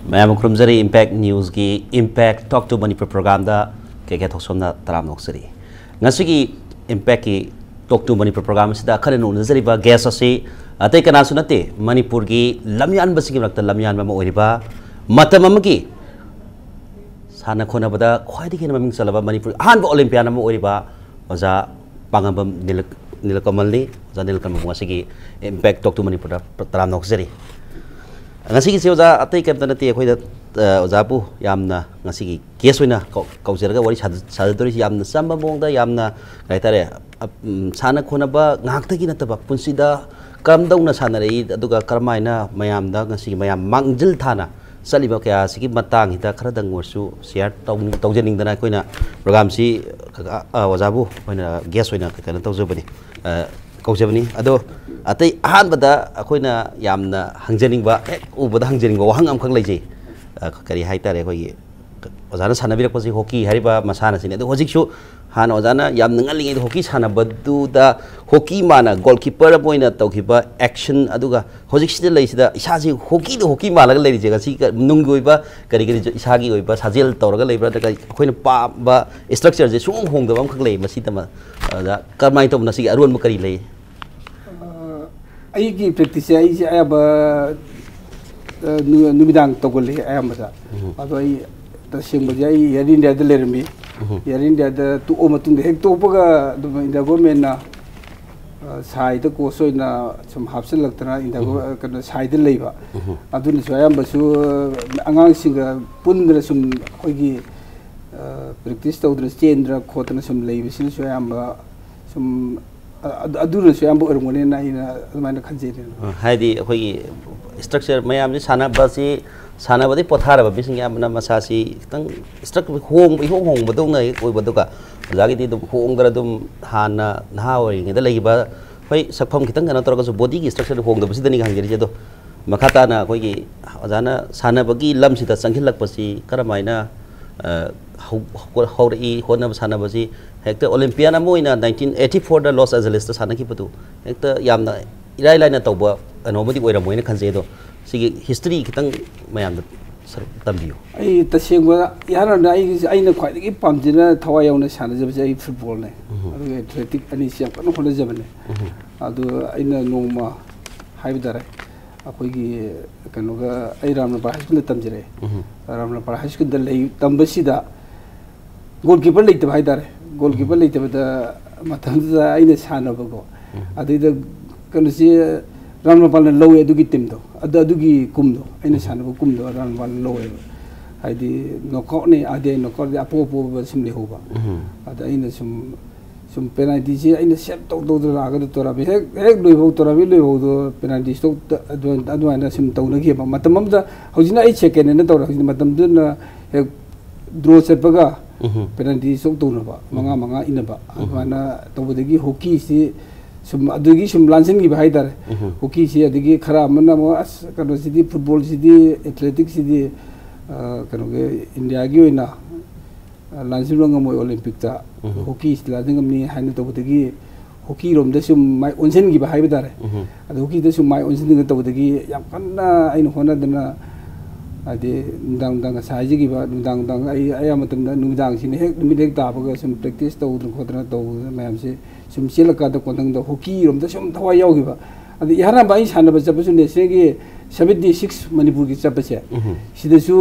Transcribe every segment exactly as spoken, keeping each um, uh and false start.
ꯃꯌꯥꯝ ꯈꯨꯔꯨꯝꯖꯔꯤ꯫ Impact Newsꯀꯤ Impact Talk to Manipur programꯗ ꯀꯦ ꯀꯦ ꯊꯣꯛꯁꯣꯝꯅ ꯇꯔꯥꯝꯅ ꯑꯣꯛꯆꯔꯤ꯫ ꯉꯁꯤꯒꯤ Impactꯀꯤ Talk to Manipur program ꯑꯁꯤꯗ ꯑꯈꯟꯅꯅ ꯎꯅꯖꯔꯤꯕ guest ꯑꯁꯤ ꯑꯇꯩ ꯀꯅꯥꯁꯨ ꯅꯠꯇꯦ, ꯃꯅꯤꯄꯨꯔꯒꯤ ꯂꯝꯌꯥꯟꯕꯁꯤꯡꯒꯤ ꯃꯔꯛꯇ ꯂꯝꯌꯥꯟꯕ ꯑꯃ ꯑꯣꯏꯔꯤꯕ, ꯃꯇꯝ ꯑꯃꯒꯤ ꯁꯥꯟꯅ ꯈꯣꯠꯅꯕꯗ ꯈ꯭ꯋꯥꯏꯗꯒꯤ ꯍꯦꯟꯅ ꯃꯃꯤꯡ ꯆꯠꯂꯕ ꯃꯅꯤꯄꯨꯔ ꯑꯍꯥꯟꯕ Olympian ꯑꯃ ꯑꯣꯏꯔꯤꯕ ꯑꯣꯖꯥ ꯄꯥꯉꯝꯕꯝ ꯅꯤꯂ-, ꯅꯤꯂꯀꯃꯜꯅꯤ꯫ ꯑꯣꯖꯥ ꯅꯤꯂꯀꯃꯜꯕꯨ ꯉꯁꯤꯒꯤ Impact Talk to Manipurꯗ ꯇꯔꯥꯝꯅ ꯑꯣꯛꯆꯔꯤ꯫ ꯉꯁꯤꯒꯤꯁꯤ ꯑꯣꯖꯥ ꯑꯇꯩ ꯀꯩꯝꯇ ꯅꯠꯇꯦ, ꯑꯩꯈꯣꯏꯗ, ꯑ, ꯑꯣꯖꯥꯕꯨ ꯌꯥꯝꯅ ꯉꯁꯤꯒꯤ guest ꯑꯣꯏꯅ ꯀꯧ-, ꯀꯧꯖꯔꯒ ꯋꯥꯔꯤ ꯁꯥꯗ-, ꯁꯥꯖꯗꯣꯔꯤꯁꯤ ꯌꯥꯝꯅ ꯆꯝꯕ ꯃꯑꯣꯡꯗ, ꯌꯥꯝꯅ ꯀꯩ ꯍꯥꯏꯇꯥꯔꯦ, ꯑ, ꯎꯝ, ꯁꯥꯟꯅ ꯈꯣꯠꯅꯕ ꯉꯥꯛꯇꯒꯤ ꯅꯠꯇꯕ, ꯄꯨꯟꯁꯤꯗ ꯀꯔꯝꯗꯧꯅ ꯁꯥꯟꯅꯔꯛꯏ, ꯑꯗꯨꯒ ꯀꯔꯝꯍꯥꯏꯅ ꯃꯌꯥꯝꯗ ꯉꯁꯤꯒꯤ ꯃꯌꯥꯝ ꯃꯥꯡꯖꯤꯜ ꯊꯥꯅ ꯆꯠꯂꯤꯕ ꯀꯌꯥ ꯑꯁꯤꯒꯤ ꯃꯇꯥꯡꯁꯤꯗ ꯈꯔꯗꯪ ꯑꯣꯏꯔꯁꯨ share ꯇꯧꯅꯤꯡ-, ꯇꯧꯖꯅꯤꯡꯗꯅ ꯑꯩꯈꯣꯏꯅ programꯁꯤ, ꯑ, ꯑꯣꯖꯥꯕꯨ ꯑꯩꯈꯣꯏꯅ guest ꯑꯣꯏꯅ ꯀꯩꯅꯣ ꯇꯧꯖꯕꯅꯤ, ꯑ, ꯀꯧꯖꯕꯅꯤ꯫ ꯑꯗꯣ ꯑꯇꯩ ꯑꯍꯥꯟꯕꯗ ꯑꯩꯈꯣꯏꯅ ꯌꯥꯝꯅ ꯍꯪꯖꯅꯤꯡꯕ, ꯍꯦꯛ ꯎꯕꯗ ꯍꯪꯖꯅꯤꯡꯕ ꯋꯥꯍꯪ ꯑꯃꯈꯛ ꯂꯩꯖꯩ꯫ ꯑ, ꯀꯔꯤ ꯍꯥꯏꯇꯥꯔꯦ, ꯑꯩꯈꯣꯏꯒꯤ ꯑꯣꯖꯥꯅ ꯁꯥꯟꯅꯕꯤꯔꯛꯄꯁꯤ hockey ꯍꯥꯏꯔꯤꯕ ꯃꯁꯥꯟꯅꯁꯤꯅꯤ꯫ ꯑꯗꯣ ꯍꯧꯖꯤꯛꯁꯨ ꯍꯥꯟꯅ ꯑꯣꯖꯥꯅ ꯌꯥꯝꯅ ꯉꯜꯂꯤꯉꯩꯗ hockey ꯁꯥꯟꯅꯕꯗꯨꯗ hockey ꯃꯥꯅ goalkeeper ꯑꯃ ꯑꯣꯏꯅ ꯇꯧꯈꯤꯕ action, ꯑꯗꯨꯒ ꯍꯧꯖꯤꯛꯁꯤꯗ ꯂꯩꯁꯤꯗ ꯏꯁꯥꯁꯤ hockeyꯗ hockey ꯃꯥꯜꯂꯒ ꯂꯩꯔꯤꯁꯦ, ꯉꯁꯤ ꯀ-, ꯅꯨꯡꯒꯤ ꯑꯣꯏꯕ ꯀꯔꯤ ꯀꯔꯤ ꯏꯁꯥꯒꯤ ꯑꯣꯏꯕ ꯁꯥꯖꯦꯜ ꯇꯧꯔꯒ ꯂꯩꯕ꯭ꯔꯥ, ꯅꯠꯇ꯭ꯔꯒ ꯑꯩꯈꯣꯏꯅ ꯄꯥꯝꯕ structureꯁꯦ ꯁꯨꯡꯍꯣꯡ ꯍꯣꯡꯗꯕ ꯑꯃꯈꯛ ꯂꯩ꯫ ꯃꯁꯤꯗ ꯃ-, ꯑꯣꯖꯥ, ꯀꯔꯝꯍꯥꯏꯅ ꯇꯧꯕꯅꯣ? ꯁꯤꯒꯤ ꯑꯔꯣꯟꯕ ꯀꯔꯤ ꯂꯩ? ꯑ, ꯑꯩꯒꯤ practiceꯁꯦ ꯑꯩꯁꯦ ꯑꯌꯥꯝꯕ, ꯑ, ꯅꯨ-, ꯅꯨꯃꯤꯗꯥꯡ ꯇꯧꯒꯜꯂꯤ ꯑꯌꯥꯝꯕꯗ꯫ ꯎꯝ꯫ ꯑꯗꯣ ꯑꯩ ꯇꯁꯦꯡꯕꯗꯤ ꯑꯩ Air Indiaꯗ ꯂꯩꯔꯝꯃꯤ꯫ ꯎꯝ꯫ Air Indiaꯗ ꯇꯣꯛꯑ ꯃꯇꯨꯡꯗ ꯍꯦꯛ ꯇꯣꯛꯄꯒ ꯑꯗꯨꯝ India governmentꯅ, ꯑ, ꯁꯥꯏꯗ coach ꯑꯣꯏꯅ ꯁꯨꯝ ꯍꯥꯞꯆꯤꯜꯂꯛꯇꯅ India ꯎꯝ꯫ Gov-, ꯀꯩꯅꯣ, ꯁꯥꯏꯗ ꯂꯩꯕ꯫ ꯎꯝ꯫ ꯑꯗꯨꯅꯁꯨ ꯑꯌꯥꯝꯕꯁꯨ, ꯑ, ꯑꯉꯥꯡꯁꯤꯡꯒ ꯄꯨꯟꯗꯅ ꯁꯨꯝ ꯑꯩꯈꯣꯏꯒꯤ, ꯑ, practice ꯇꯧꯗꯅ ꯆꯦꯟꯗꯅ ꯈꯣꯠꯇꯅ ꯁꯨꯝ ꯂꯩꯕꯁꯤꯅꯁꯨ ꯑꯌꯥꯝꯕ ꯁꯨꯝ, ꯑ-, ꯑꯗꯨ-, ꯑꯗꯨꯅꯁꯨ ꯑꯌꯥꯝꯕ ꯑꯣꯏꯔꯝꯒꯅꯤꯅ ꯑꯩꯅ ꯑꯗꯨꯃꯥꯏꯅ ꯈꯟꯖꯩ꯫ ꯑ, ꯍꯥꯏꯗꯤ ꯑꯩꯈꯣꯏꯒꯤ structure ꯃꯌꯥꯝꯁꯤ ꯁꯥꯟꯅꯕꯁꯤ, ꯁꯥꯟꯅꯕꯗꯤ ꯄꯣꯊꯥꯔꯕ ꯃꯤꯁꯤꯡ ꯑꯌꯥꯝꯕꯅ ꯃꯁꯥꯁꯤ ꯈꯤꯇꯪ structure ꯍꯣꯡꯕ, ꯏꯍꯣꯡ ꯍꯣꯡꯕꯗꯧꯅ ꯍꯦꯛ ꯑꯣꯏꯕ, ꯑꯗꯨꯒ ꯑꯣꯖꯥꯒꯤꯗꯤ ꯑꯗꯨꯝ ꯍꯣꯡꯗꯅ ꯑꯗꯨꯝ ꯍꯥꯟꯅ ꯅꯍꯥ ꯑꯣꯏꯔꯤꯉꯩꯗ ꯂꯩꯈꯤꯕ, ꯍꯣꯏ, ꯁꯛꯐꯝ ꯈꯤꯇꯪ ꯀꯩꯅꯣ ꯇꯧꯔꯒꯁꯨ bodyꯒꯤ structure ꯍꯣꯡꯗꯕꯁꯤꯗꯅꯤ ꯍꯪꯖꯔꯤꯁꯦ꯫ ꯑꯗꯣ ꯃꯈꯥ ꯇꯥꯅ ꯑꯩꯈꯣꯏꯒꯤ ꯑꯣꯖꯥꯅ ꯁꯥꯟꯅꯕꯒꯤ ꯂꯝꯁꯤꯗ ꯆꯪꯁꯤꯜꯂꯛꯄꯁꯤ ꯀꯔꯝꯍꯥꯏꯅ, ꯑ, ꯍꯧ-, ꯍꯧ-, ꯍꯧꯔꯛꯏ? ꯍꯣꯠꯅꯕ ꯁꯥꯟꯅꯕꯁꯤ ꯍꯦꯛꯇ Olympian ꯑꯃ ꯑꯣꯏꯅ nineteen eighty fourꯗ Los Angelesꯇ ꯁꯥꯟꯅꯈꯤꯕꯗꯨ ꯍꯦꯛꯇ ꯌꯥꯝꯅ ꯏꯔꯥꯏ ꯂꯥꯏꯅ ꯇꯧꯕ ꯀꯩꯅꯣ ꯑꯃꯗꯤ ꯑꯣꯏꯔꯝꯃꯣꯏꯅ ꯈꯟꯖꯩ꯫ ꯑꯗꯣ ꯁꯤꯒꯤ history ꯈꯤꯇꯪ ꯃꯌꯥꯝꯗ ꯁꯔꯨꯛ ꯇꯝꯕꯤꯌꯨ꯫ ꯑꯩ ꯇꯁꯦꯡꯕ ꯏꯍꯥꯟ ꯍꯥꯟꯅ ꯑꯩꯒꯤ ꯑꯩꯅ ꯈ꯭ꯋꯥꯏꯗꯒꯤ ꯄꯥꯝꯖꯅ ꯊꯋꯥꯏ ꯌꯥꯎꯅ ꯁꯥꯟꯅꯖꯕꯁꯦ ꯑꯩ ꯐꯨꯠꯕꯣꯜꯅꯦ꯫ ꯑꯗꯨꯒ ꯑꯦꯊꯂꯦꯇꯤꯛ ꯑꯅꯤꯁꯤ ꯌꯥꯝ ꯀꯟꯅ ꯍꯣꯠꯅꯖꯕꯅꯦ꯫ ꯑꯗꯨ ꯑꯩꯅ ꯅꯣꯡꯃ ꯍꯥꯏꯕ ꯇꯥꯔꯦ, ꯑꯩꯈꯣꯏꯒꯤ ꯀꯩꯅꯣꯒ, ꯑꯩ ꯔꯥꯝꯅꯄꯥꯜ ꯍꯥꯏ ꯁ꯭ꯀꯨꯜꯗ ꯇꯝꯖꯔꯛꯑꯦ꯫ ꯔꯥꯝꯅꯄꯥꯜ ꯍꯥꯏ ꯁ꯭ꯀꯨꯜꯗ ꯂꯩ ꯇꯝꯕꯁꯤꯗ ꯒꯣꯜ ꯀꯤꯄꯔ ꯂꯩꯇꯕ ꯍꯥꯏꯇꯥꯔꯦ꯫ ꯒꯣꯜ ꯀꯤꯄꯔ ꯂꯩꯇꯕꯗ ꯃꯇꯝꯗꯨꯗ ꯑꯩꯅ ꯁꯥꯟꯅꯕꯀꯣ, ꯑꯗꯨꯏꯗ ꯀꯩꯅꯣꯁꯤ ꯔꯥꯝꯅꯄꯥꯜꯅ ꯂꯧꯋꯦ ꯑꯗꯨꯒꯤ ꯇꯤꯝꯗꯣ꯫ ꯑꯗꯨ ꯑꯗꯨꯒꯤ ꯀꯨꯝꯗꯣ, ꯑꯩꯅ ꯁꯥꯟꯅꯕ ꯀꯨꯝꯗꯣ ꯔꯥꯝꯅꯄꯥꯜꯅ ꯂꯧꯋꯦꯕ꯫ ꯍꯥꯏꯗꯤ ꯅꯣꯛꯑꯥꯎꯠꯅꯤ, ꯑꯗꯤ ꯅꯣꯛꯑꯥꯎꯠꯇꯤ ꯑꯄꯣ ꯑꯄꯣꯕ ꯁꯨꯝ ꯂꯩꯍꯧꯕ꯫ ꯑꯗ ꯑꯩꯅ ꯁꯨꯝ ꯁꯨꯝ ꯄꯦꯅꯥꯜꯇꯤꯁꯤ ꯑꯩꯅ ꯁꯦꯞ ꯇꯧ ꯇꯧꯗꯅ ꯂꯥꯛꯑꯒ ꯇꯣꯔꯅꯥꯃꯦꯟ ꯍꯦꯛ ꯍꯦꯛ ꯂꯣꯏꯐꯥꯎ, ꯇꯣꯔꯅꯥꯃꯦꯟ ꯂꯣꯏꯐꯥꯎꯗꯣ ꯄꯦꯅꯥꯜꯇꯤ ꯁ꯭ꯇꯣꯛ ꯑꯗꯨꯃꯥꯏꯅ ꯁꯨꯝ ꯇꯧꯅꯈꯤꯕ꯫ ꯃꯇꯝ ꯑꯃꯗ, ꯍꯧꯖꯤꯛꯅ ꯑꯩ ꯁꯦꯀꯦꯟ ꯍꯥꯏꯅ ꯇꯧꯔꯦ꯫ ꯍꯧꯖꯤꯛ ꯃꯇꯝꯗꯨꯅ ꯍꯦꯛ ꯗ꯭ꯔꯣ ꯆꯠꯄꯒ ꯄꯦꯅꯥꯜꯇꯤ ꯁ꯭ꯇꯣꯛ ꯇꯧꯅꯕ, ꯃꯉꯥ ꯃꯉꯥ ꯏꯟꯅꯕ, ꯑꯗꯨꯃꯥꯏꯅ ꯇꯧꯕꯗꯒꯤ ꯍꯣꯀꯤꯁꯤ ꯁꯨꯝ ꯑꯗꯨꯒꯤ ꯁꯨꯝ ꯂꯥꯟꯁꯤꯟꯈꯤꯕ ꯍꯥꯏꯇꯥꯔꯦ꯫ ꯍꯣꯀꯤꯁꯤ ꯑꯗꯒꯤ ꯈꯔ ꯑꯃꯅ ꯑꯃꯨꯛ ꯑꯁ ꯀꯩꯅꯣꯁꯤꯗꯤ, ꯐꯨꯠꯕꯣꯜꯁꯤꯗꯤ, ꯑꯦꯊꯂꯦꯇꯤꯛꯁꯤꯗꯤ, ꯑ, ꯀꯩꯅꯣꯒꯤ ꯏꯟꯗꯤꯌꯥꯒꯤ ꯑꯣꯏꯅ ꯂꯥꯟꯁꯤꯟꯕ ꯉꯝꯃꯣꯏ ꯑꯣꯂꯦꯝꯄꯤꯛꯇ, ꯍꯣꯀꯤꯁꯤ ꯂꯥꯟꯁꯤꯟ ꯉꯝꯅꯤ ꯍꯥꯏꯅ ꯇꯧꯕꯗꯒꯤ ꯍꯣꯀꯤꯔꯣꯝꯗ ꯁꯨꯝ ꯃꯥꯏ ꯑꯣꯟꯁꯤꯟꯈꯤꯕ ꯍꯥꯏꯕ ꯇꯥꯔꯦ꯫ ꯑꯗꯣ ꯍꯣꯀꯤꯗ ꯁꯨꯝ ꯃꯥꯏ ꯑꯣꯟꯁꯤꯟꯗꯅ ꯇꯧꯕꯗꯒꯤ ꯌꯥꯝ ꯀꯟꯅ ꯑꯩꯅ ꯍꯣꯠꯅꯗꯅ, ꯍꯥꯏꯗꯤ ꯅꯨꯡꯗꯥꯡ ꯅꯨꯡꯗꯥꯡ ꯉꯁꯥꯏ ꯍꯥꯏꯖꯈꯤꯕ ꯅꯨꯡꯗꯥꯡ ꯅꯨꯡꯗꯥꯡ ꯑꯩ ꯑꯌꯥꯝꯕ ꯃꯇꯝꯗ ꯅꯨꯃꯤꯗꯥꯡꯁꯤꯅ ꯍꯦꯛ ꯅꯨꯃꯤꯠ ꯍꯦꯛ ꯇꯥꯕꯒ ꯁꯨꯝ ꯄ꯭ꯔꯦꯛꯇꯤꯁ ꯇꯧꯗꯅ ꯈꯣꯠꯇꯅ ꯇꯧꯗꯅ ꯃꯌꯥꯝꯁꯦ ꯁꯨꯝ ꯆꯦꯜꯂꯀꯥꯟꯗ ꯀꯣꯟꯊꯪꯗ ꯍꯣꯀꯤꯔꯣꯝꯗ ꯁꯨꯝ ꯊꯋꯥꯏ ꯌꯥꯎꯈꯤꯕ꯫ ꯑꯗ ꯏꯍꯥꯟ ꯍꯥꯟꯕ ꯑꯩ ꯁꯥꯟꯅꯕ ꯆꯠꯄꯁꯨ ꯅꯦꯁꯅꯦꯜꯒꯤ ꯁꯕꯦꯟꯇꯤ ꯁꯤꯛꯁ ꯃꯅꯤꯄꯨꯔꯒꯤ ꯆꯠꯄꯁꯦ, ꯁꯤꯗꯁꯨ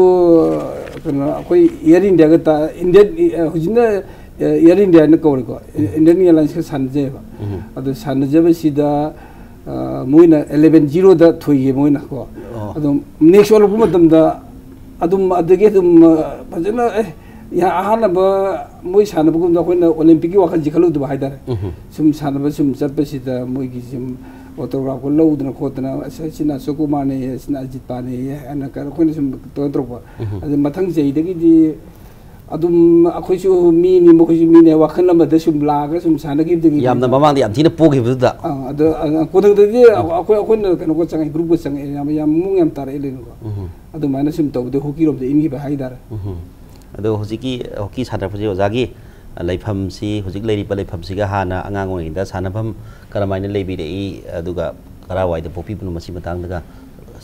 ꯀꯩꯅꯣ ꯑꯩꯈꯣꯏ ꯏꯌꯥꯔ ꯏꯟꯗꯤꯌꯥꯒ ꯇ-, ꯏꯟꯗꯤꯌꯟ, ꯍꯧꯖꯤꯛꯅ ꯏꯌꯥꯔ ꯏꯟꯗꯤꯌꯥꯅ ꯀꯧꯔꯦꯀꯣ, ꯏꯟꯗꯤꯌꯟ ꯏꯌꯥꯔꯂꯥꯏꯟꯁꯀ ꯁꯥꯟꯅꯖꯩꯑꯕ꯫ ꯑꯗꯣ ꯁꯥꯟꯅꯖꯕꯁꯤꯗ ꯑ, ꯃꯣꯏꯅ ꯑꯦꯂꯦꯚꯦꯟ ꯖꯤꯔꯣꯗ ꯊꯣꯏꯈꯤ ꯃꯣꯏꯅ ꯀꯣ꯫ ꯑꯗꯣ ꯅꯦꯛꯁ ꯑꯣꯜꯂꯛꯄ ꯃꯇꯝꯗ ꯑꯗꯨꯝ ꯑꯗꯒꯤ ꯑꯗꯨꯝ, ꯑ, ꯐꯖꯅ, ꯑꯦ, ꯏꯍꯥ-, ꯑꯍꯥꯟꯕ ꯃꯣꯏ ꯁꯥꯟꯅꯕꯒꯨꯝꯗ ꯑꯩꯈꯣꯏꯅ ꯑꯣꯂꯦꯝꯄꯤꯛꯀꯤ ꯋꯥꯈꯜꯁꯤ ꯈꯜꯂꯨꯗꯕ ꯍꯥꯏꯇꯥꯔꯦ꯫ ꯁꯨꯝ ꯁꯥꯟꯅꯕ ꯁꯨꯝ ꯆꯠꯄꯁꯤꯗ ꯃꯣꯏꯒꯤ ꯁꯨꯝ ꯑꯣꯇꯣꯒ꯭ꯔꯥꯐꯀ ꯂꯧꯗꯅ ꯈꯣꯠꯇꯅ, "ꯑꯁ, ꯑꯁꯤꯅ ꯑꯁꯣꯛ ꯀꯨꯃꯥꯔꯅꯦ, ꯑꯁꯤꯅ ꯑꯖꯤꯠ ꯄꯥꯅꯦ" ꯍꯥꯏꯅ ꯀ-, ꯑꯩꯈꯣꯏꯅ ꯁꯨꯝ ꯀꯩꯅꯣ ꯇꯧꯔꯛꯄ꯫ ꯑꯗꯨ ꯃꯊꯪ ꯆꯍꯤꯗꯒꯤꯗꯤ ꯑꯗꯨꯝ ꯑꯩꯈꯣꯏꯁꯨ ꯃꯤꯅꯤ, ꯃꯈꯣꯏꯁꯨ ꯃꯤꯅꯤ, ꯋꯥꯈꯜ ꯑꯃꯗ ꯁꯨꯝ ꯂꯥꯛꯑꯒ ꯁꯨꯝ ꯁꯥꯟꯅꯈꯤꯕꯗꯒꯤ ꯌꯥꯝꯅ ꯃꯃꯥꯡꯗ ꯌꯥꯝ ꯊꯤꯅ ꯄꯣꯈꯤꯕꯗꯨꯗ꯫ ꯑꯥ, ꯑꯗꯣ, ꯑ, ꯀꯣꯟꯊꯪꯗꯗꯤ ꯑꯩꯈꯣꯏ, ꯑꯩꯈꯣꯏꯅ ꯀꯩꯅꯣꯒ ꯆꯪꯉꯛꯑꯦ, ꯒ꯭ꯔꯨꯞꯀ ꯆꯪꯉꯛꯑꯦ, ꯌꯥꯝ, ꯌꯥꯝ ꯃꯑꯣꯡ ꯌꯥꯝ ꯇꯥꯔꯛꯑꯦ ꯂꯩꯅꯀꯣ꯫ ꯑꯗꯨꯃꯥꯏꯅ ꯁꯨꯝ ꯇꯧꯕꯗ ꯍꯣꯀꯤꯔꯣꯝꯗ ꯏꯟꯈꯤꯕ ꯍꯥꯏꯇꯥꯔꯦ꯫ ꯑꯗꯣ ꯍꯧꯖꯤꯛꯀꯤ ꯍꯣꯀꯤ ꯁꯥꯟꯅꯔꯛꯄꯁꯦ ꯑꯣꯖꯥꯒꯤ ꯂꯩꯐꯝꯁꯤ, ꯍꯧꯖꯤꯛ ꯂꯩꯔꯤꯕ ꯂꯩꯐꯝꯁꯤꯒ ꯍꯥꯟꯅ ꯑꯉꯥꯡ ꯑꯣꯏꯔꯤꯉꯩꯗ ꯁꯥꯟꯅꯐꯝ ꯀꯔꯝꯍꯥꯏꯅ ꯂꯩꯕꯤꯔꯛꯏ, ꯑꯗꯨꯒ ꯀꯔꯥꯏꯋꯥꯏꯗ ꯄꯣꯛꯄꯤꯕꯅꯣ, ꯃꯁꯤ ꯃꯇꯥꯡꯗꯒ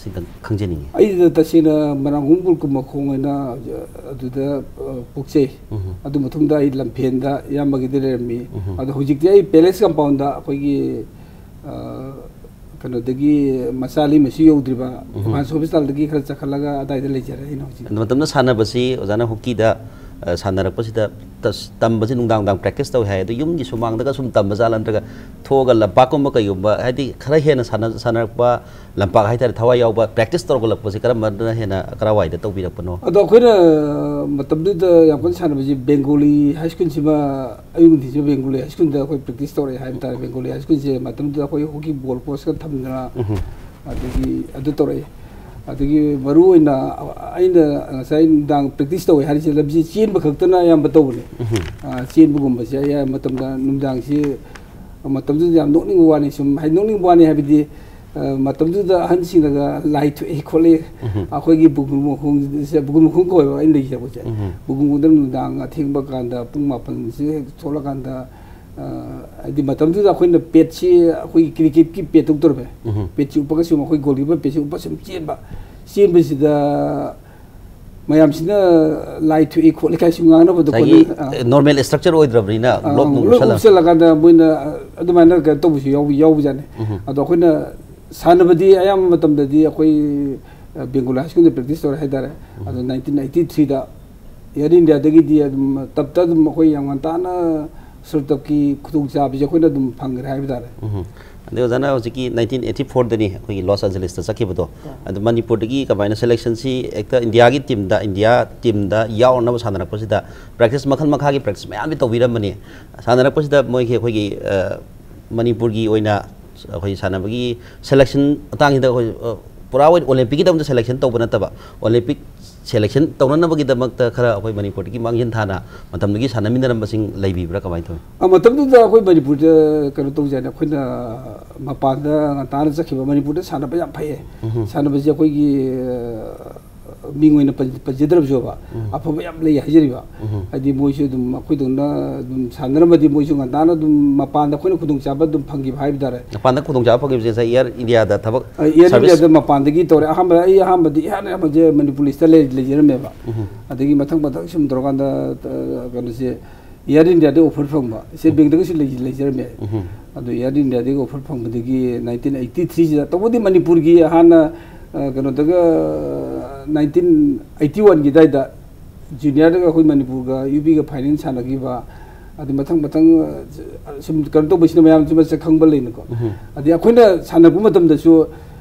ꯁꯤꯗꯪ ꯈꯪꯖꯅꯤꯡꯉꯤ꯫ ꯑꯩꯗ ꯇꯁꯦꯡꯅ ꯃꯔꯥꯡꯍꯨꯝ ꯀꯨꯜ ꯀꯨꯟ ꯃꯈꯣꯡ ꯑꯣꯏꯅ ꯑꯗꯨꯗ ꯑ, ꯄꯣꯛꯆꯩ꯫ ꯎꯝ. ꯑꯗꯨ ꯃꯇꯨꯡꯗ ꯑꯩ ꯂꯝꯐꯦꯟꯗ ꯏꯌꯥꯝꯕꯒꯤꯗ ꯂꯩꯔꯝꯃꯤ꯫ ꯎꯝ. ꯑꯗꯣ ꯍꯧꯖꯤꯛꯇꯤ ꯑꯩ ꯄꯦꯂꯦꯁ ꯀꯝꯄꯥꯎꯟꯗ ꯑꯩꯈꯣꯏꯒꯤ ꯑ, ꯀꯩꯅꯣꯗꯒꯤ ꯃꯆꯥꯂꯤ ꯃꯁꯤ ꯌꯧꯗ꯭ꯔꯤꯕ ꯎꯝ. ꯑꯦꯗꯚꯥꯟꯁ ꯍꯣꯁꯄꯤꯇꯥꯜꯗꯒꯤ ꯈꯔ ꯆꯠꯈꯠꯂꯒ ꯑꯗꯥꯏꯗ ꯂꯩꯖꯔꯦ ꯑꯩꯅ ꯍꯧꯖꯤꯛ꯫ ꯑꯗꯨ ꯃꯇꯝꯗ ꯁꯥꯟꯅꯕꯁꯤ ꯑꯣꯖꯥꯅ ꯍꯣꯀꯤꯗ ꯑ, ꯁꯥꯟꯅꯔꯛꯄꯁꯤꯗ ꯇꯁ- ꯇꯝꯕꯁꯤ ꯅꯨꯡꯗꯥꯡ ꯅꯨꯡꯗꯥꯡ ꯄ꯭ꯔꯦꯛꯇꯤꯁ ꯇꯧꯏ ꯍꯥꯏ꯫ ꯑꯗꯨ ꯌꯨꯝꯒꯤ ꯁꯨꯃꯥꯡꯗꯒ ꯁꯨꯝ ꯇꯝꯕ ꯖꯥꯠꯂꯥ, ꯅꯠꯇ꯭ꯔꯒ ꯊꯣꯛꯑꯒ ꯂꯝꯄꯥꯛꯀꯨꯝꯕ ꯀꯩꯒꯨꯝꯕ, ꯍꯥꯏꯗꯤ ꯈꯔ ꯍꯦꯟꯅ ꯁꯥꯟꯅ- ꯁꯥꯟꯅꯔꯛꯄ ꯂꯝꯄꯥꯛ ꯍꯥꯏꯇꯥꯔꯦ, ꯊꯋꯥꯏ ꯌꯥꯎꯕ ꯄ꯭ꯔꯦꯛꯇꯤꯁ ꯇꯧꯔꯛꯂꯛꯄꯁꯦ ꯀꯔꯝꯕꯅ ꯍꯦꯟꯅ ꯀꯔꯥꯏꯋꯥꯏꯗ ꯇꯧꯕꯤꯔꯛꯄꯅꯣ? ꯑꯗꯣ ꯑꯩꯈꯣꯏꯅ ꯃꯇꯝꯗꯨꯗ ꯌꯥꯝ ꯀꯟꯅ ꯁꯥꯟꯅꯕꯁꯤ ꯕꯦꯡꯒꯣꯂꯤ ꯍꯥꯏ ꯁ꯭ꯀꯨꯜꯁꯤꯃ, ꯑꯌꯨꯛ ꯅꯨꯡꯊꯤꯜꯁꯤꯃ ꯕꯦꯡꯒꯣꯂꯤ ꯍꯥꯏ ꯁ꯭ꯀꯨꯜꯗ ꯑꯩꯈꯣꯏ ꯄ꯭ꯔꯦꯛꯇꯤꯁ ꯇꯧꯔꯛꯑꯦ ꯍꯥꯏꯕ ꯇꯥꯔꯦ꯫ ꯕꯦꯡꯒꯣꯂꯤ ꯍꯥꯏ ꯁ꯭ꯀꯨꯜꯁꯦ ꯃꯇꯝꯗꯨꯗ ꯑꯩꯈꯣꯏ ꯍꯣꯀꯤ ꯕꯣꯜ ꯄꯣꯁꯀ ꯊꯝꯗꯅ, ꯎꯝ. ꯑꯗꯒꯤ ꯑꯗꯨ ꯇꯧꯔꯛꯑꯦ꯫ ꯑꯗꯒꯤ ꯃꯔꯨ ꯑꯣꯏꯅ ꯑꯩꯅ ꯉꯁꯥꯏ ꯅꯨꯡꯗꯥꯡ ꯄ꯭ꯔꯦꯛꯇꯤꯁ ꯇꯧꯋꯦ ꯍꯥꯏꯔꯤꯁꯦ ꯂꯝꯖꯦꯜ ꯆꯦꯟꯕ ꯈꯛꯇꯅ ꯑꯌꯥꯝꯕ ꯇꯧꯕꯅꯦ꯫ ꯎꯝ. ꯑ, ꯆꯦꯟꯕꯒꯨꯝꯕꯁꯦ ꯑꯌꯥꯝꯕ ꯃꯇꯝꯗ ꯅꯨꯡꯗꯥꯡꯁꯤ ꯃꯇꯝꯗꯨꯗ ꯌꯥꯝ ꯅꯣꯛꯅꯤꯡꯕ ꯋꯥꯅꯤ꯫ ꯁꯨꯝ ꯍꯥꯏꯗꯤ ꯅꯣꯛꯅꯤꯡꯕ ꯋꯥꯅꯤ ꯍꯥꯏꯕꯗꯤ, ꯑ, ꯃꯇꯝꯗꯨꯗ ꯑꯍꯟꯁꯤꯡꯅꯒ ꯂꯥꯏ ꯊꯣꯛꯏ ꯈꯣꯠꯂꯤ, ꯎꯝ. ꯑꯩꯈꯣꯏꯒꯤ ꯕꯨꯒꯨꯜ ꯃꯈꯣꯡꯁꯦ, ꯕꯨꯒꯨꯜ ꯃꯈꯣꯡ ꯀꯧꯋꯦꯕ ꯑꯩꯅ ꯂꯩꯖꯕꯁꯦ꯫ ꯎꯝ. ꯕꯨꯒꯨꯜ ꯃꯈꯣꯡꯗ ꯅꯨꯡꯗꯥꯡ ꯑꯊꯦꯡꯕ ꯀꯥꯟꯗ ꯄꯨꯡ ꯃꯥꯄꯟꯁꯤ ꯍꯦꯛ ꯊꯣꯛꯂꯀꯥꯟꯗ, ꯑ, ꯍꯥꯏꯗꯤ ꯃꯇꯝꯗꯨꯗ ꯑꯩꯈꯣꯏꯅ ꯄꯦꯠꯁꯤ, ꯑꯩꯈꯣꯏꯒꯤ ꯀ꯭ꯔꯤꯀꯦꯠꯀꯤ ꯄꯦꯠꯇꯨ ꯇꯧꯔꯝꯃꯦ꯫ ꯎꯝ. ꯄꯦꯠꯁꯤ ꯎꯞꯄꯒ ꯁꯨꯝ ꯑꯩꯈꯣꯏ ꯒꯣꯜꯀꯤꯄꯔ ꯄꯦꯠꯁꯤ ꯎꯞꯄ ꯁꯨꯝ ꯆꯦꯟꯕ, ꯆꯦꯟꯕꯁꯤꯗ ꯃꯌꯥꯝꯁꯤꯅ ꯂꯥꯏ ꯊꯣꯛꯏ ꯈꯣꯠꯂꯤ ꯀꯥꯏ ꯁꯨꯝ ꯉꯥꯡꯅꯕꯗꯣ ꯉꯁꯥꯏꯒꯤ ꯈꯣꯠꯂꯤ, ꯑꯥ꯫ ꯅꯣꯔꯃꯦꯜ ꯏꯁꯇ꯭ꯔꯛꯆꯔ ꯑꯣꯏꯗ꯭ꯔꯕꯅꯤꯅ ꯑꯥ, ꯒ꯭ꯂꯣꯞ ꯅꯨꯡ ꯂꯣꯏ ꯎꯞꯁꯜꯂꯒ꯫ ꯎꯞꯁꯜꯂꯀꯥꯟꯗ ꯃꯣꯏꯅ ꯑꯗꯨꯃꯥꯏꯅ ꯀꯩꯅꯣ ꯇꯧꯕꯁꯨ ꯌꯥꯎꯕ, ꯌꯥꯎꯕꯖꯥꯠꯅꯤ꯫ ꯎꯝ. ꯑꯗꯣ ꯑꯩꯈꯣꯏꯅ ꯁꯥꯟꯅꯕꯗꯤ ꯑꯌꯥꯝꯕ ꯃꯇꯝꯗꯗꯤ ꯑꯩꯈꯣꯏ, ꯑ, ꯕꯦꯡꯒꯣꯂꯤ ꯍꯥꯏ ꯁ꯭ꯀꯨꯜꯗ ꯄ꯭ꯔꯦꯛꯇꯤꯁ ꯇꯧꯔꯦ ꯍꯥꯏꯇꯥꯔꯦ꯫ ꯎꯝ. ꯑꯗꯣ ꯅꯥꯏꯟꯇꯤꯟ ꯑꯩꯠꯇꯤ ꯊ꯭ꯔꯤꯗ ꯏꯌꯥꯔ ꯏꯟꯗꯤꯌꯥꯗꯒꯤꯗꯤ ꯑꯗꯨꯝ ꯇꯞꯇ ꯑꯗꯨꯝ ꯑꯩꯈꯣꯏ ꯌꯥꯝ ꯉꯟꯇꯥꯅ ꯁꯨꯔꯇꯞꯀꯤ ꯈꯨꯗꯣꯡꯆꯥꯕꯁꯦ ꯑꯩꯈꯣꯏꯅ ꯑꯗꯨꯝ ꯐꯪꯈ꯭ꯔꯦ ꯍꯥꯏꯕ ꯇꯥꯔꯦ꯫ ꯎꯝ. ꯑꯗꯩ ꯑꯣꯖꯥꯅ ꯍꯧꯖꯤꯛꯀꯤ ꯅꯥꯏꯟꯇꯤꯟ ꯑꯩꯠꯇꯤ ꯐꯣꯔꯗꯅꯤ ꯑꯩꯈꯣꯏꯒꯤ ꯂꯣꯁ ꯑꯦꯟꯖꯦꯂꯤꯁꯇ ꯆꯠꯈꯤꯕꯗꯣ꯫ ꯑꯥ. ꯑꯗꯨ ꯃꯅꯤꯄꯨꯔꯗꯒꯤ ꯀꯃꯥꯏꯅ ꯁꯦꯂꯦꯛꯁꯟꯁꯤ ꯍꯦꯛꯇ ꯏꯟꯗꯤꯌꯥꯒꯤ ꯇꯤꯝꯗ, ꯏꯟꯗꯤꯌꯥ ꯇꯤꯝꯗ ꯌꯥꯎꯅꯕ ꯁꯥꯟꯅꯔꯛꯄꯁꯤꯗ ꯄ꯭ꯔꯦꯛꯇꯤꯁ ꯃꯈꯜ ꯃꯈꯥꯒꯤ ꯄ꯭ꯔꯦꯛꯇꯤꯁ ꯃꯌꯥꯝꯗꯤ ꯇꯧꯕꯤꯔꯝꯕꯅꯤ꯫ ꯁꯥꯟꯅꯔꯛꯄꯁꯤꯗ ꯃꯣꯏꯒꯤ ꯑꯩꯈꯣꯏꯒꯤ, ꯑ, ꯃꯅꯤꯄꯨꯔꯒꯤ ꯑꯣꯏꯅ ꯑꯩꯈꯣꯏ ꯁꯥꯟꯅꯕꯒꯤ ꯁꯦꯂꯦꯛꯁꯟ ꯃꯇꯥꯡꯁꯤꯗ ꯑꯩꯈꯣꯏ, ꯑ, ꯄꯨꯔꯥ ꯑꯣꯏꯅ ꯑꯣꯂꯦꯝꯄꯤꯛꯀꯤꯗꯃꯛꯇ ꯁꯦꯂꯦꯛꯁꯟ ꯇꯧꯕ ꯅꯠꯇꯕ, ꯑꯣꯂꯦꯝꯄꯤꯛ ꯁꯦꯂꯦꯛꯁꯟ ꯇꯧꯅꯅꯕꯒꯤꯗꯃꯛꯇ ꯈꯔ ꯑꯩꯈꯣꯏ ꯃꯅꯤꯄꯨꯔꯗꯒꯤ ꯃꯥꯡꯖꯤꯟ ꯊꯥꯅ ꯃꯇꯝꯗꯨꯒꯤ ꯁꯥꯟꯅꯃꯤꯟꯅꯔꯝꯕꯁꯤꯡ ꯂꯩꯕꯤꯕ꯭ꯔꯥ, ꯀꯃꯥꯏꯅ ꯇꯧꯏ? ꯑ, ꯃꯇꯝꯗꯨꯗ ꯑꯩꯈꯣꯏ ꯃꯅꯤꯄꯨꯔꯗ ꯀꯩꯅꯣ ꯇꯧꯖꯥꯠꯅꯤ, ꯑꯩꯈꯣꯏꯅ ꯃꯄꯥꯟꯗ ꯉꯟꯇꯥꯅ ꯆꯠꯈꯤꯕ, ꯃꯅꯤꯄꯨꯔꯗ ꯁꯥꯟꯅꯕ ꯌꯥꯝ ꯐꯩꯌꯦ꯫ ꯎꯝ. ꯁꯥꯟꯅꯕꯁꯦ ꯑꯩꯈꯣꯏꯒꯤ, ꯑ, ꯃꯤꯡ ꯑꯣꯏꯅ ꯄꯟ-, ꯄꯟꯖꯗ꯭ꯔꯕꯁꯨꯕ, ꯎꯝ꯫ ꯑꯐꯕ ꯌꯥꯝ ꯂꯩ ꯍꯥꯏꯖꯔꯤꯕ꯫ ꯎꯝ꯫ ꯍꯥꯏꯗꯤ ꯃꯣꯏꯁꯨ ꯑꯗꯨꯝ ꯑꯩꯈꯣꯏꯗꯧꯅ ꯑꯗꯨꯝ ꯁꯥꯟꯅꯔꯝꯃꯗꯤ ꯃꯣꯏꯁꯨ ꯉꯟꯇꯥꯅ ꯑꯗꯨꯝ ꯃꯄꯥꯟꯗ ꯑꯩꯈꯣꯏꯅ ꯈꯨꯗꯣꯡꯆꯥꯕ ꯑꯗꯨꯝ ꯐꯪꯈꯤꯕ ꯍꯥꯏꯕ ꯇꯥꯔꯦ꯫ ꯃꯄꯥꯟꯗ ꯈꯨꯗꯣꯡꯆꯥꯕ ꯐꯪꯈꯤꯕꯁꯦ ꯉꯁꯥꯏ Air India ꯗ ꯊꯕꯛ ꯑ, Air service India ꯗ ꯃꯄꯥꯟꯗꯒꯤ ꯇꯧꯔꯦ꯫ ꯑꯍꯥꯟꯕ, ꯑꯩ ꯑꯍꯥꯟꯕꯗꯤ ꯏꯍꯥꯟ ꯑꯍꯥꯟꯕꯁꯦ ꯃꯅꯤꯄꯨꯔ ꯂꯤꯁꯇ ꯂꯩ-, ꯂꯩꯖꯔꯝꯃꯦꯕ꯫ ꯎꯝ꯫ ꯑꯗꯒꯤ ꯃꯊꯪ ꯃꯊꯪ ꯁꯨꯝ ꯇꯧꯔꯀꯥꯟꯗ, ꯑ, ꯀꯩꯅꯣꯁꯦ, Air India ꯗꯒꯤ offer ꯐꯪꯕ, State Bank ꯗꯒꯁꯨ ꯂꯩ-, ꯂꯩꯖꯔꯝꯃꯦ꯫ ꯎꯝ꯫ ꯑꯗꯣ Air India ꯗꯒꯤ offer ꯐꯪꯕꯗꯒꯤ nineteen eighty three ꯁꯤꯗ, ꯇꯧꯕꯗꯤ ꯃꯅꯤꯄꯨꯔꯒꯤ ꯍꯥꯟꯅ, ꯑ, ꯀꯩꯅꯣꯗꯒ, ꯑ, nineteen eighty one ꯒꯤ ꯑꯗꯥꯏꯗ junior ꯗꯒ ꯑꯩꯈꯣꯏ ꯃꯅꯤꯄꯨꯔꯒ ꯌꯨ ꯄꯤꯒ final ꯁꯥꯟꯅꯈꯤꯕ, ꯑꯗꯨ ꯃꯊꯪ ꯃꯊꯪ, ꯑ, ꯁꯨꯝ ꯀꯩꯅꯣ ꯇꯧꯕꯁꯤꯅ ꯃꯌꯥꯝꯁꯨ ꯃꯁꯛ ꯈꯪꯕ ꯂꯩꯅꯀꯣ꯫ ꯎꯝ꯫ ꯑꯗꯩ ꯑꯩꯈꯣꯏꯅ ꯁꯥꯟꯅꯔꯛꯄ ꯃꯇꯝꯗꯁꯨ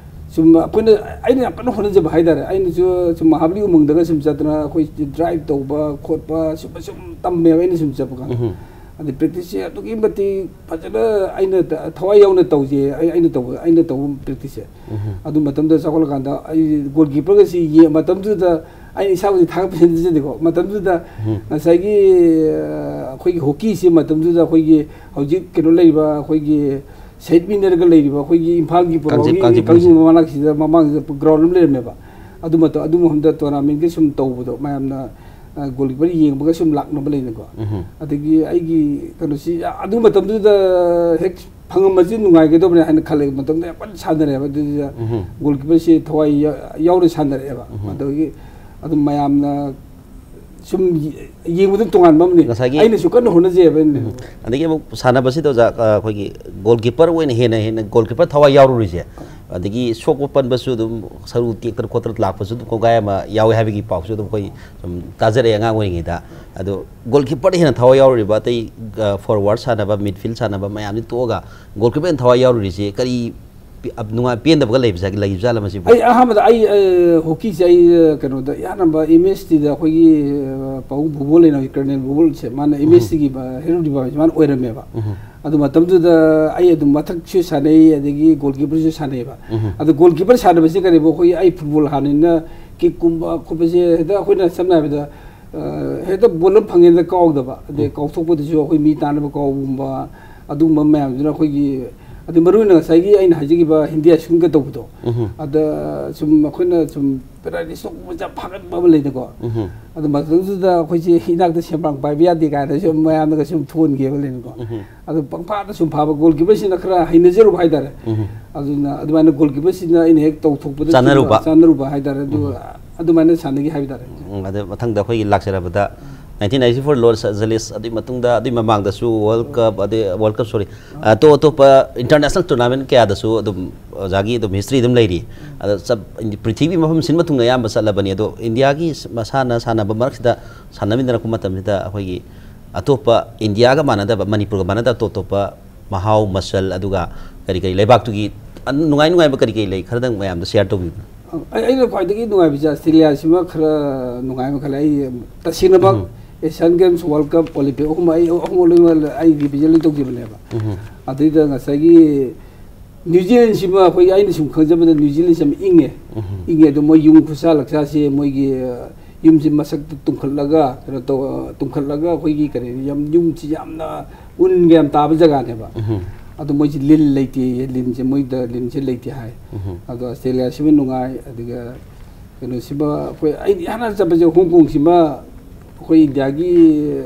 ꯁꯨꯝ ꯑꯩꯈꯣꯏꯅ, ꯑꯩꯅ ꯌꯥꯝ ꯀꯟꯅ ꯍꯣꯠꯅꯖꯕ ꯍꯥꯏꯇꯥꯔꯦ꯫ ꯑꯩꯅꯁꯨ ꯁꯨꯝ ꯃꯍꯥꯕꯂꯤ ꯎꯃꯪꯗꯒ ꯁꯨꯝ ꯆꯠꯇꯅ ꯑꯩꯈꯣꯏ drive ꯇꯧꯕ ꯈꯣꯠꯄ ꯁꯨꯝꯕ ꯁꯨꯝ ꯇꯝꯃꯦꯕ ꯑꯩꯅ ꯁꯨꯝ ꯆꯠꯄ ꯀꯥꯟꯗ꯫ ꯎꯝ꯫ ꯑꯗꯩ practice ꯁꯦ ꯑꯗꯨꯛꯀꯤ ꯃꯇꯤꯛ ꯐꯖꯅ ꯑꯩꯅ ꯊꯋꯥꯏ ꯌꯥꯎꯅ ꯇꯧꯖꯩ꯫ ꯑꯩ, ꯑꯩꯅ ꯇꯧꯕ, ꯑꯩꯅ ꯇꯧꯕ practice ꯁꯦ꯫ ꯎꯝ꯫ ꯑꯗꯨ ꯃꯇꯝꯗ ꯆꯥꯎꯈꯠꯂꯀꯥꯟꯗ ꯑꯩ goalkeeper ꯒꯁꯤ ꯌꯦ-, ꯃꯇꯝꯗꯨꯗ ꯑꯩ ꯏꯁꯥꯕꯨꯗꯤ ꯊꯥꯒꯠꯄ ꯅꯠꯆꯗꯦꯀꯣ꯫ ꯃꯇꯝꯗꯨꯗ ꯎꯝ꯫ ꯉꯁꯥꯏꯒꯤ, ꯑ, ꯑꯩꯈꯣꯏꯒꯤ hockey ꯁꯤ ꯃꯇꯝꯗꯨꯗ ꯑꯩꯈꯣꯏꯒꯤ ꯍꯧꯖꯤꯛ ꯀꯩꯅꯣ ꯂꯩꯔꯤꯕ ꯑꯩꯈꯣꯏꯒꯤ ꯁꯍꯤꯗ ꯃꯤꯅꯔꯒ ꯂꯩꯔꯤꯕ ꯑꯩꯈꯣꯏꯒꯤ ꯏꯝꯐꯥꯜꯒꯤ ꯀꯥꯡꯖꯩ-, ꯄꯣꯔꯣꯝꯒꯤ ꯀꯥꯡꯖꯩꯕꯨꯡꯁꯦ꯫ ꯀꯥꯡꯖꯩꯕꯨꯡ ꯃꯅꯥꯛꯁꯤꯗ ꯃꯃꯥꯡꯁꯤꯗ ground ꯑꯃ ꯂꯩꯔꯝꯃꯦꯕ꯫ ꯑꯗꯨ ꯃꯇꯝ, ꯑꯗꯨ ꯃꯐꯝꯗ tournament ꯀ ꯁꯨꯝ ꯇꯧꯕꯗꯣ ꯃꯌꯥꯝꯅ, ꯑ, goalkeeper ꯌꯦꯡꯕꯒ ꯁꯨꯝ ꯂꯥꯛꯅꯕ ꯂꯩꯅꯀꯣ꯫ ꯎꯝ꯫ ꯑꯗꯒꯤ ꯑꯩꯒꯤ ꯀꯩꯅꯣꯁꯤ ꯑꯗꯨ ꯃꯇꯝꯗꯨꯗ ꯍꯦꯛ ꯐꯪꯉꯝꯃꯁꯤ ꯅꯨꯡꯉꯥꯏꯒꯗꯕꯅꯦ ꯍꯥꯏꯅ ꯈꯜꯂꯦ꯫ ꯃꯇꯝꯗ ꯌꯥꯝ ꯀꯟꯅ ꯁꯥꯟꯅꯔꯦꯕ꯫ ꯑꯗꯨꯗꯨꯗ ꯎꯝ꯫ Goalkeeper ꯁꯤ ꯊꯋꯥꯏ ꯌꯥ-, ꯌꯥꯎꯅ ꯁꯥꯟꯅꯔꯛꯑꯦꯕ꯫ ꯎꯝ꯫ ꯑꯗꯒꯤ ꯑꯗꯨꯝ ꯃꯌꯥꯝꯅ ꯁꯨꯝ ꯌꯦ-, ꯌꯦꯡꯕꯗ ꯇꯣꯉꯥꯟꯕ ꯑꯃꯅꯤ꯫ ꯉꯁꯥꯏꯒꯤ ꯑꯩꯅꯁꯨ ꯀꯟꯅ ꯍꯣꯠꯅꯖꯩꯑꯕ ꯑꯩꯅ꯫ ꯎꯝ꯫ ꯑꯗꯒꯤ ꯑꯃꯨꯛ ꯁꯥꯟꯅꯕꯁꯤꯗ ꯑꯣꯖꯥ, ꯑ, ꯑꯩꯈꯣꯏꯒꯤ goalkeeper ꯑꯣꯏꯅ ꯍꯦꯟꯅ ꯍꯦꯟꯅ goalkeeper ꯊꯋꯥꯏ ꯌꯥꯎꯔꯨꯔꯤꯁꯦ, ꯑꯗꯒꯤ ꯁꯣꯛꯄ ꯄꯟꯕꯁꯨ ꯑꯗꯨꯝ ꯁꯔꯨ ꯇꯦꯛꯇꯅ ꯈꯣꯠꯇꯅ ꯂꯥꯛꯄꯁꯨ ꯑꯗꯨꯝ ꯀꯣꯡꯒꯥꯏ ꯑꯃ ꯌꯥꯎꯋꯦ ꯍꯥꯏꯕꯒꯤ ꯄꯥꯎꯁꯨ ꯑꯗꯨꯝ ꯑꯩꯈꯣꯏ ꯁꯨꯝ ꯇꯥꯖꯔꯛꯑꯦ ꯑꯉꯥꯡ ꯑꯣꯏꯔꯤꯉꯩꯗ꯫ ꯑꯗꯣ goalkeeper ꯗ ꯍꯦꯟꯅ ꯊꯋꯥꯏ ꯌꯥꯎꯔꯨꯔꯤꯕ ꯑꯇꯩ, ꯑ, forward ꯁꯥꯟꯅꯕ, midfield ꯁꯥꯟꯅꯕ ꯃꯌꯥꯝꯁꯤ ꯇꯣꯛꯑꯒ goalkeeper ꯍꯦꯟꯅ ꯊꯋꯥꯏ ꯌꯥꯎꯔꯨꯔꯤꯁꯦ ꯀꯔꯤ ꯄꯤ-, ꯑ, ꯅꯨꯡꯉꯥꯏ-, ꯄꯦꯟꯗꯕꯒ ꯂꯩꯕꯖꯥꯠ-, ꯂꯩꯕꯖꯥꯠꯂ ꯃꯁꯤꯕꯨ? ꯑꯩ ꯑꯍꯥꯟꯕꯗ ꯑꯩ, ꯑ, hockey ꯁꯦ ꯑꯩ, ꯑ, ꯀꯩꯅꯣꯗ ꯏꯍꯥꯟ ꯍꯥꯟꯕ M S T ꯗ ꯑꯩꯈꯣꯏꯒꯤ, ꯑ, ꯄꯥꯕꯨꯡ ꯚꯨꯕꯣꯜ ꯂꯩꯅ ꯍꯧꯖꯤꯛ Colonel ꯚꯨꯕꯣꯜꯁꯦ, ꯃꯥꯅ ꯎꯝ꯫ M S T ꯒꯤ ꯕ-, hero department ꯃꯥꯅ ꯑꯣꯏꯔꯝꯃꯦꯕ꯫ ꯎꯝ꯫ ꯑꯗꯨ ꯃꯇꯝꯗꯨꯗ ꯑꯩ ꯑꯗꯨꯝ ꯃꯊꯛꯁꯨ ꯁꯥꯟꯅꯩ, ꯑꯗꯒꯤ goalkeeper ꯁꯨ ꯁꯥꯟꯅꯩꯕ꯫ ꯎꯝ꯫ ꯑꯗꯨ goalkeeper ꯁꯥꯟꯅꯕꯁꯤ ꯀꯔꯤꯕꯨ ꯑꯩꯈꯣꯏ, ꯑꯩ football ꯍꯥꯟꯅꯅ kick ꯀꯨꯝꯕ ꯈꯣꯠꯄꯁꯦ ꯍꯦꯛꯇ ꯑꯩꯈꯣꯏꯅ ꯁꯝꯅ ꯍꯥꯏꯔꯕꯗ, ꯑ, ꯍꯦꯛꯇ ball ꯑꯃ ꯐꯪꯉꯦꯅ ꯀꯥꯎꯗꯕ, ꯑꯗꯩ ꯎꯝ꯫ ꯀꯥꯎꯊꯣꯛꯄꯗꯁꯨ ꯑꯩꯈꯣꯏ ꯃꯤ ꯇꯥꯅꯕ ꯀꯥꯎꯒꯨꯝꯕ, ꯑꯗꯨꯒꯨꯝꯕ ꯃꯌꯥꯝꯗꯨꯅ ꯑꯩꯈꯣꯏꯒꯤ ꯑꯗꯨ ꯃꯔꯨ ꯑꯣꯏꯅ ꯉꯁꯥꯏꯒꯤ ꯑꯩꯅ ꯍꯥꯏꯖꯈꯤꯕ ꯍꯤꯟꯗꯤ ꯑꯥꯏꯁ ꯀ꯭ꯔꯤꯝꯒ ꯇꯧꯕꯗꯣ, ꯎꯝ꯫ ꯑꯗ ꯁꯨꯝ ꯑꯩꯈꯣꯏꯅ ꯁꯨꯝ ꯄꯦꯔꯥꯗꯥꯏꯁ ꯇꯧꯕꯁꯦ ꯌꯥꯝ ꯐꯒꯟꯕ ꯑꯃ ꯂꯩꯅꯀꯣ꯫ ꯎꯝ꯫ ꯑꯗꯨ ꯃꯇꯝꯗꯨꯗ ꯑꯩꯈꯣꯏꯁꯦ ꯏꯅꯥꯛꯇ ꯁꯦꯝꯕ꯭ꯔꯥꯡ ꯄꯥꯏꯕ ꯌꯥꯗꯦ ꯀꯥꯏꯅ ꯁꯨꯝ ꯃꯌꯥꯝꯅꯒ ꯁꯨꯝ ꯊꯣꯟꯈꯤꯕ ꯂꯩꯅꯀꯣ꯫ ꯎꯝ꯫ ꯑꯗꯨ ꯄꯪꯐꯥꯗ ꯁꯨꯝ ꯐꯥꯕ, ꯒꯣꯜꯀꯤꯄꯔꯁꯤꯅ ꯈꯔ ꯍꯩꯅꯖꯔꯨꯕ ꯍꯥꯏꯇꯥꯔꯦ꯫ ꯎꯝ꯫ ꯑꯗꯨꯅ ꯑꯗꯨꯃꯥꯏꯅ ꯒꯣꯜꯀꯤꯄꯔꯁꯤꯅ ꯑꯩꯅ ꯍꯦꯛ ꯇꯧꯊꯣꯛꯄꯗ ꯆꯥꯟꯅꯔꯨꯕ꯫ ꯆꯨꯝꯕ, ꯆꯥꯟꯅꯔꯨꯕ ꯍꯥꯏꯇꯥꯔꯦ꯫ ꯑꯗꯨ ꯑꯗꯨꯃꯥꯏꯅ ꯁꯥꯟꯅꯈꯤ ꯍꯥꯏꯕ ꯇꯥꯔꯦ꯫ ꯎꯝ, ꯑꯗ ꯃꯊꯪꯗ ꯑꯩꯈꯣꯏꯒꯤ ꯂꯥꯛꯆꯔꯕꯗ nineteen ninety-four Los Angeles, ꯑꯗꯨꯒꯤ ꯃꯇꯨꯡꯗ, ꯑꯗꯨꯒꯤ ꯃꯃꯥꯡꯗꯁꯨ World Cup, ꯑꯗꯩ World Cup, sorry, ꯑꯇꯣꯞ ꯑꯇꯣꯞꯄ international tournament ꯀꯌꯥꯗꯁꯨ ꯑꯗꯨꯝ ꯑꯣꯖꯥꯒꯤ ꯑꯗꯨꯝ history ꯑꯗꯨꯝ ꯂꯩꯔꯤ꯫ ꯑꯗ ꯆꯞ-, ꯄ꯭ꯔꯤꯊꯤꯕꯤ ꯃꯐꯝ ꯁꯤꯟꯕ ꯊꯨꯡꯅ ꯑꯌꯥꯝꯕ ꯆꯠꯂꯕꯅꯤ꯫ ꯑꯗꯣ ꯏꯟꯗꯤꯌꯥꯒꯤ ꯃꯁꯥꯟꯅ ꯁꯥꯟꯅꯕ ꯃꯔꯛꯁꯤꯗ ꯁꯥꯟꯅꯃꯤꯟꯅꯔꯛꯄ ꯃꯇꯝꯁꯤꯗ ꯑꯩꯈꯣꯏꯒꯤ ꯑꯇꯣꯞꯄ ꯏꯟꯗꯤꯌꯥꯒ ꯃꯥꯟꯅꯗꯕ, ꯃꯅꯤꯄꯨꯔꯒ ꯃꯥꯟꯅꯗꯕ ꯑꯇꯣꯞ ꯑꯇꯣꯞꯄ ꯃꯍꯥꯎ, ꯃꯆꯜ, ꯑꯗꯨꯒ ꯀꯔꯤ ꯀꯔꯤ ꯂꯩꯕꯥꯛꯇꯨꯒꯤ ꯑꯟ-, ꯅꯨꯡꯉꯥꯏ ꯅꯨꯡꯉꯥꯏꯕ ꯀꯔꯤ ꯀꯔꯤ ꯂꯩ, ꯈꯔꯗꯪ ꯃꯌꯥꯝꯗ share ꯇꯧꯕꯤꯌꯨ꯫ ꯑꯩ-, ꯑꯩꯅ ꯈ꯭ꯋꯥꯏꯗꯒꯤ ꯅꯨꯡꯉꯥꯏꯕꯁꯦ ꯑꯁꯇ꯭ꯔꯦꯂꯤꯌꯥꯁꯤꯃ ꯈꯔ ꯅꯨꯡꯉꯥꯏꯕ ꯈꯜꯂꯦ꯫ ꯑꯩ ꯇꯁꯦꯡꯅꯃꯛ ꯎꯝ꯫ Asian Games, World Cup, Olympic ꯑꯍꯨꯝ ꯑꯩ ꯑꯍꯨꯝ ꯂꯣꯏꯅꯃꯛ ꯑꯩ represent ꯂꯣꯏ ꯇꯧꯈꯤꯕꯅꯦꯕ꯫ ꯎꯝ꯫ ꯑꯗꯨꯏꯗ ꯉꯁꯥꯏꯒꯤ New Zealandꯁꯤꯃ ꯑꯩꯈꯣꯏ, ꯑꯩꯅ ꯁꯨꯝ ꯈꯪꯖꯕꯗ New Zealandꯁꯤ ꯌꯥꯝ ꯏꯪꯉꯦ꯫ ꯎꯝ꯫ ꯏꯪꯉꯦ ꯑꯗꯣ ꯃꯣꯏ ꯌꯨꯝ ꯈꯨꯁꯥ ꯂꯛꯁꯥꯁꯦ, ꯃꯣꯏꯒꯤ, ꯑ, ꯌꯨꯝꯁꯤ ꯃꯁꯛꯇ ꯇꯨꯝꯈꯠꯂꯒ, ꯀꯩꯅꯣ ꯇꯧ-, ꯇꯨꯝꯈꯠꯂꯒ ꯑꯩꯈꯣꯏꯒꯤ ꯀꯔꯤ, ꯌꯥꯝ, ꯌꯨꯝꯁꯤ ꯌꯥꯝꯅ ꯎꯟꯒ ꯌꯥꯝ ꯇꯥꯕ ꯖꯒꯥꯅꯦꯕ꯫ ꯎꯝ꯫ ꯑꯗꯣ ꯃꯣꯏꯁꯤ ꯂꯤꯟ ꯂꯩꯇꯦꯌꯦ, ꯂꯤꯟꯁꯦ ꯃꯣꯏꯗ, ꯂꯤꯟꯁꯦ ꯂꯩꯇꯦ ꯍꯥꯏ꯫ ꯎꯝ꯫ ꯑꯗꯣ ꯑꯁꯇ꯭ꯔꯦꯂꯤꯌꯥꯁꯤꯃ ꯅꯨꯡꯉꯥꯏ꯫ ꯑꯗꯨꯒ ꯀꯩꯅꯣꯁꯤꯃ ꯑꯩꯈꯣꯏ, ꯑꯩꯗꯤ ꯏꯍꯥꯟ ꯍꯥꯟꯅ ꯆꯠꯄꯁꯦ ꯍꯣꯡ ꯀꯣꯡꯁꯤꯃ ꯑꯩꯈꯣꯏ ꯏꯟꯗꯤꯌꯥꯒꯤ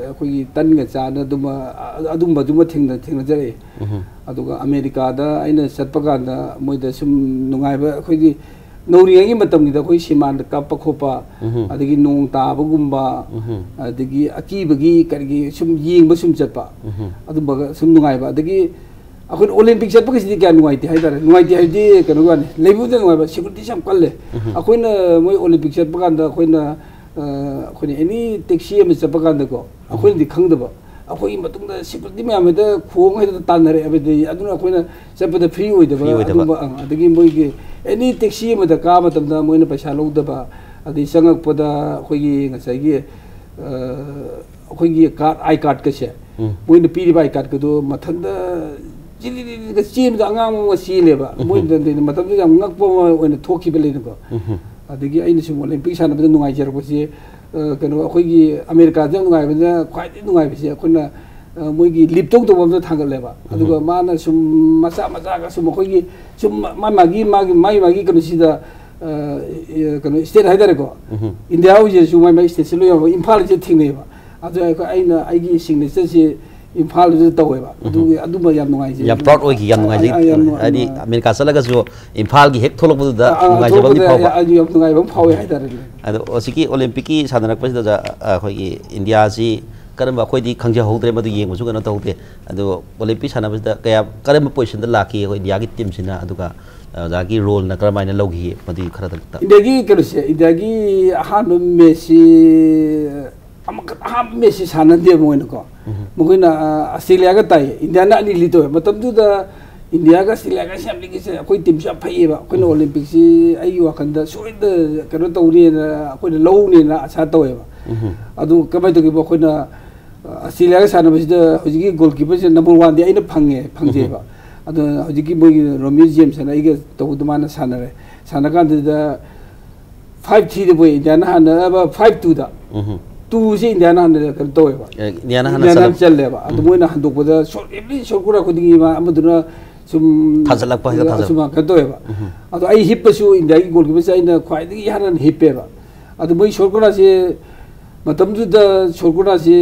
ꯑꯩꯈꯣꯏꯒꯤ ꯇꯟꯒ ꯆꯥꯅ ꯑꯗꯨꯃ, ꯑ-, ꯑꯗꯨꯝꯕꯗꯨꯃ ꯊꯦꯡꯅ-, ꯊꯦꯡꯅꯖꯔꯛꯑꯦ꯫ ꯎꯝ꯫ ꯑꯗꯨꯒ ꯑꯃꯦꯔꯤꯀꯥꯗ ꯑꯩꯅ ꯆꯠꯄ ꯀꯥꯟꯗ ꯃꯣꯏꯗ ꯁꯨꯝ ꯅꯨꯡꯉꯥꯏꯕ, ꯑꯩꯈꯣꯏꯒꯤ ꯅꯧꯔꯤꯉꯩꯒꯤ ꯃꯇꯝꯒꯤꯗ ꯑꯩꯈꯣꯏ ꯁꯤꯃꯥꯟꯗ ꯀꯥꯞꯄ ꯈꯣꯠꯄ, ꯎꯝ꯫ ꯑꯗꯒꯤ ꯅꯣꯡ ꯇꯥꯕꯒꯨꯝꯕ, ꯎꯝ꯫ ꯑꯗꯒꯤ ꯑꯀꯤꯕꯒꯤ ꯀꯔꯤꯒꯤ ꯁꯨꯝ ꯌꯦꯡꯕ ꯁꯨꯝ ꯆꯠꯄ, ꯎꯝ꯫ ꯑꯗꯨꯝꯕꯒ ꯁꯨꯝ ꯅꯨꯡꯉꯥꯏꯕ꯫ ꯑꯗꯒꯤ ꯑꯩꯈꯣꯏꯅ Olympic ꯆꯠꯄꯒꯤꯁꯤꯗꯤ ꯀꯌꯥ ꯅꯨꯡꯉꯥꯏꯇꯦ ꯍꯥꯏꯇꯥꯔꯦ꯫ ꯅꯨꯡꯉꯥꯏꯇꯦ ꯍꯥꯏꯕꯗꯤ ꯀꯩꯅꯣ ꯋꯥꯅꯤ, ꯂꯩꯕꯕꯨꯗꯤ ꯅꯨꯡꯉꯥꯏꯕ, securityꯁꯨ ꯌꯥꯝ ꯀꯜꯂꯦ꯫ ꯎꯝ꯫ ꯑꯩꯈꯣꯏꯅ ꯃꯣꯏ Olympic ꯆꯠꯄ ꯀꯥꯟꯗ ꯑꯩꯈꯣꯏꯅ, ꯑ, ꯑꯩꯈꯣꯏꯅ any taxi ꯑꯃ ꯆꯠꯄ ꯀꯥꯟꯗꯀꯣ, ꯑꯩꯈꯣꯏꯅꯗꯤ ꯈꯪꯗꯕ, ꯑꯩꯈꯣꯏꯒꯤ ꯃꯇꯨꯡꯗ security ꯃꯌꯥꯝ ꯍꯦꯛꯇ ꯈꯣꯡ ꯍꯦꯛꯇ ꯇꯥꯟꯅꯔꯛꯑꯦ ꯍꯥꯏꯕꯗꯤ꯫ ꯑꯗꯨꯅ ꯑꯩꯈꯣꯏꯅ ꯆꯠꯄꯗ free ꯑꯣꯏꯗꯕ, Free ꯑꯣꯏꯗꯕ꯫ ꯑꯗꯨꯝꯕ, ꯑ, ꯑꯗꯒꯤ ꯃꯣꯏꯒꯤ any taxi ꯑꯃꯗ ꯀꯥꯕ ꯃꯇꯝꯗ ꯃꯣꯏꯅ ꯄꯩꯁꯥ ꯂꯧꯗꯕ, ꯑꯗꯩ ꯆꯪꯉꯛꯄꯗ ꯑꯩꯈꯣꯏꯒꯤ ꯉꯁꯥꯏꯒꯤ, ꯑ, ꯑꯩꯈꯣꯏꯒꯤ card, I cardꯀꯁꯦ, ꯎꯝ꯫ ꯃꯣꯏꯅ ꯄꯤꯔꯤꯕ I cardꯀꯗꯣ ꯃꯊꯟꯇ ꯖꯤꯔꯤꯔꯤꯒ ꯆꯦꯟꯕꯗ ꯑꯉꯥꯡꯕ ꯑꯃ ꯆꯦꯜꯂꯦꯕ꯫ ꯎꯝ꯫ ꯃꯣꯏꯗꯗꯤ ꯃꯇꯝꯗꯨꯗ ꯌꯥꯝ ꯉꯛꯄ ꯑꯃ ꯑꯣꯏꯅ ꯊꯣꯛꯈꯤꯕ ꯂꯩꯅꯀꯣ꯫ ꯎꯝ꯫ ꯑꯗꯒꯤ ꯑꯩꯅ ꯁꯨꯝ Olympic ꯁꯥꯟꯅꯕꯗ ꯅꯨꯡꯉꯥꯏꯖꯔꯛꯄꯁꯤ, ꯑ, ꯀꯩꯅꯣ, ꯑꯩꯈꯣꯏꯒꯤ ꯑꯃꯦꯔꯤꯀꯥꯗ ꯌꯥꯝ ꯅꯨꯡꯉꯥꯏꯕꯗ ꯈ꯭ꯋꯥꯏꯗꯒꯤ ꯅꯨꯡꯉꯥꯏꯕꯁꯦ ꯑꯩꯈꯣꯏꯅ ꯑ, ꯃꯣꯏꯒꯤ ꯂꯤꯞ ꯇꯧ ꯇꯧꯕ ꯑꯃꯗ ꯊꯥꯡꯒꯠꯂꯦꯕ꯫ ꯑꯗꯨꯒ ꯃꯥꯅ ꯁꯨꯝ ꯃꯆꯥ ꯃꯆꯥꯒ ꯁꯨꯝ ꯑꯩꯈꯣꯏꯒꯤ ꯁꯨꯝ ꯃꯥ-, ꯃꯥꯒꯤ, ꯃꯥꯒꯤ, ꯃꯥꯒꯤ, ꯃꯥꯒꯤ ꯀꯩꯅꯣꯁꯤꯗ, ꯑ, ꯑ, ꯀꯩꯅꯣ, ꯁ꯭ꯇꯦꯠ ꯍꯥꯏꯇꯥꯔꯦꯀꯣ꯫ ꯏꯟꯗꯤꯌꯥ ꯑꯣꯏꯖꯔꯁꯨ ꯃꯥꯏ ꯃꯥꯏ ꯁ꯭ꯇꯦꯠꯁꯤ ꯂꯣꯏ ꯌꯥꯎꯕ, ꯏꯝꯐꯥꯜꯁꯦ ꯊꯦꯡꯅꯩꯌꯦꯕ꯫ ꯑꯗꯨ ꯑꯩꯈꯣꯏ, ꯑꯩꯅ ꯑꯩꯒꯤ ꯁꯤꯒꯅꯦꯆꯔꯁꯤ ꯏꯝꯐꯥꯜꯗꯨꯗ ꯇꯧꯋꯦꯕ꯫ ꯑꯗꯨꯒꯤ, ꯑꯗꯨꯃ ꯌꯥꯝ ꯅꯨꯡꯉꯥꯏꯖꯩ꯫ ꯌꯥꯝ ꯄ꯭ꯔꯥꯎꯗ ꯑꯣꯏꯈꯤ, ꯌꯥꯝ ꯅꯨꯡꯉꯥꯏꯖꯩ꯫ ꯑ, ꯑ, ꯌꯥꯝ ꯍꯥꯏꯗꯤ, ꯅꯨꯡꯉꯥꯏ-, ꯑꯃꯦꯔꯤꯀꯥ ꯆꯠꯂꯒꯁꯨ ꯏꯝꯐꯥꯜꯒꯤ ꯍꯦꯛ ꯊꯣꯛꯂꯛꯄꯗꯨꯗ ꯑ, ꯑ, ꯅꯨꯡꯉꯥꯏꯖꯕ ꯑꯃꯗꯤ ꯊꯣꯛꯂꯛꯄꯗ ꯐꯥꯎꯕ꯫ ꯑ, ꯑ, ꯌꯥꯝ ꯅꯨꯡꯉꯥꯏꯕ ꯑꯃ ꯐꯥꯎꯋꯦ ꯍꯥꯏꯇꯥꯔꯦꯅꯦ꯫ ꯑꯗꯣ ꯍꯧꯖꯤꯛꯀꯤ ꯑꯣꯂꯦꯝꯄꯤꯛꯀꯤ ꯁꯥꯟꯅꯔꯛꯄꯁꯤꯗ ꯑꯣꯖꯥ, ꯑ, ꯑꯩꯈꯣꯏꯒꯤ ꯏꯟꯗꯤꯌꯥꯁꯤ ꯀꯔꯝꯕ, ꯑꯩꯈꯣꯏꯗꯤ ꯈꯪꯖꯍꯧꯗ꯭ꯔꯦ, ꯃꯗꯨ ꯌꯦꯡꯕꯁꯨ ꯀꯩꯅꯣ ꯇꯧꯗꯦ꯫ ꯑꯗꯣ ꯑꯣꯂꯦꯝꯄꯤꯛ ꯁꯥꯟꯅꯕꯁꯤꯗ ꯀꯌꯥ, ꯀꯔꯝꯕ ꯄꯣꯖꯤꯁꯟꯗ ꯂꯥꯛꯈꯤ ꯑꯩꯈꯣꯏ ꯏꯟꯗꯤꯌꯥꯒꯤ ꯇꯤꯝꯁꯤꯅ, ꯑꯗꯨꯒ ꯑꯣꯖꯥꯒꯤ ꯔꯣꯜꯅ ꯀꯔꯝꯍꯥꯏꯅ ꯂꯧꯈꯤꯒꯦ, ꯃꯗꯨꯒꯤ ꯈꯔꯗꯪ ꯇ- ꯏꯟꯗꯤꯌꯥꯒꯤ ꯀꯩꯅꯣꯁꯦ, ꯏꯟꯗꯤꯌꯥꯒꯤ ꯑꯍꯥꯟꯕ ꯃꯦꯠꯁꯁꯤ ꯑꯃꯈꯛ, ꯑꯍꯥꯟꯕ ꯃꯦꯠꯁꯁꯤ ꯁꯥꯟꯅꯗꯦꯕ ꯃꯣꯏꯅꯀꯣ꯫ ꯃꯈꯣꯏꯅ, ꯑ, ꯑꯁꯇ꯭ꯔꯦꯂꯤꯌꯥꯒ ꯇꯥꯏ, ꯏꯟꯗꯤꯌꯥꯅ ꯑꯅꯤ ꯂꯤꯠ ꯇꯧꯋꯦ꯫ ꯃꯇꯝꯗꯨꯗ ꯏꯟꯗꯤꯌꯥꯒ ꯑꯁꯇ꯭ꯔꯦꯂꯤꯌꯥꯒ ꯁꯦꯝꯂꯤꯒꯤꯁꯦ ꯑꯩꯈꯣꯏ ꯇꯤꯝꯁꯨ ꯌꯥꯝ ꯐꯩꯌꯦꯕ꯫ ꯑꯩꯈꯣꯏꯅ ꯑꯣꯂꯦꯝꯄꯤꯛꯁꯤ ꯑꯩꯒꯤ ꯋꯥꯈꯜꯗ ꯁꯣꯏꯗꯅ ꯀꯩꯅꯣ ꯇꯧꯅꯤꯅ, ꯑꯩꯈꯣꯏꯅ ꯂꯧꯅꯦꯅ ꯑꯁꯥ ꯇꯧꯋꯦꯕ꯫ ꯑꯗꯨ ꯀꯃꯥꯏꯅ ꯇꯧꯒꯦꯕꯨ, ꯑꯩꯈꯣꯏꯅ, ꯑ, ꯑꯁꯇ꯭ꯔꯦꯂꯤꯌꯥꯒ ꯁꯥꯟꯅꯕꯁꯤꯗ ꯍꯧꯖꯤꯛꯀꯤ ꯒꯣꯜꯀꯤꯄꯔꯁꯦ ꯅꯝꯕꯔ ꯋꯥꯟꯗꯤ ꯑꯩꯅ ꯐꯪꯉꯦ, ꯐꯪꯖꯩꯕ꯫ ꯑꯗꯣ ꯍꯧꯖꯤꯛꯀꯤ ꯃꯣꯏꯒꯤ ꯔꯣꯃꯤ ꯖꯦꯝꯁ ꯍꯥꯏꯅ ꯑꯩꯒ ꯇꯧꯕꯗꯨ ꯃꯥꯅ ꯁꯥꯟꯅꯔꯦ꯫ ꯁꯥꯟꯅ ꯀꯥꯟꯗꯨꯗ ꯐꯥꯏꯚ ꯊ꯭ꯔꯤꯗ ꯄꯣꯏ ꯏꯟꯗꯤꯌꯥꯅ ꯍꯥꯟꯅ, ꯐꯥꯏꯚ ꯇꯨꯗ꯫ ꯇꯨꯁꯦ ꯏꯟꯗꯤꯌꯥꯅ ꯍꯥꯟꯅ ꯀꯩꯅꯣ ꯇꯧꯋꯦꯕ꯫ ꯑꯦ, ꯏꯟꯗꯤꯌꯥꯅ ꯍꯥꯟꯅ ꯏꯟꯗꯤꯌꯥꯅ ꯆꯜꯂꯦ꯫ ꯆꯜꯂꯦꯕ꯫ ꯑꯗꯨ ꯃꯣꯏꯅ ꯍꯟꯗꯣꯛꯄꯗ ꯁꯣꯔꯠ, ꯑꯦꯚ꯭ꯔꯤ ꯁꯣꯔꯠ ꯀꯣꯔꯅꯔ ꯈꯨꯗꯤꯡꯒꯤ ꯃꯥ ꯑꯃꯗꯨꯅ ꯁꯨꯝ ꯊꯥꯖꯜꯂꯛꯄ, ꯍꯦꯛꯇ ꯊꯥꯖꯜꯂꯛꯄ꯫ ꯑꯁꯨꯝ ꯀꯩꯅꯣ ꯇꯧꯋꯦꯕ꯫ ꯑꯗꯣ ꯑꯩ ꯍꯤꯞꯄꯁꯨ ꯏꯟꯗꯤꯌꯥꯒꯤ ꯒꯣꯜꯀꯤꯄꯔꯁꯦ ꯑꯩꯅ ꯈ꯭ꯋꯥꯏꯗꯒꯤ ꯍꯥꯟꯅ ꯍꯤꯞꯄꯦꯕ꯫ ꯑꯗꯨ ꯃꯣꯏ ꯁꯣꯔꯠ ꯀꯣꯔꯅꯔꯁꯦ, ꯃꯇꯝꯗꯨꯗ ꯁꯣꯔꯠ ꯀꯣꯔꯅꯔꯁꯦ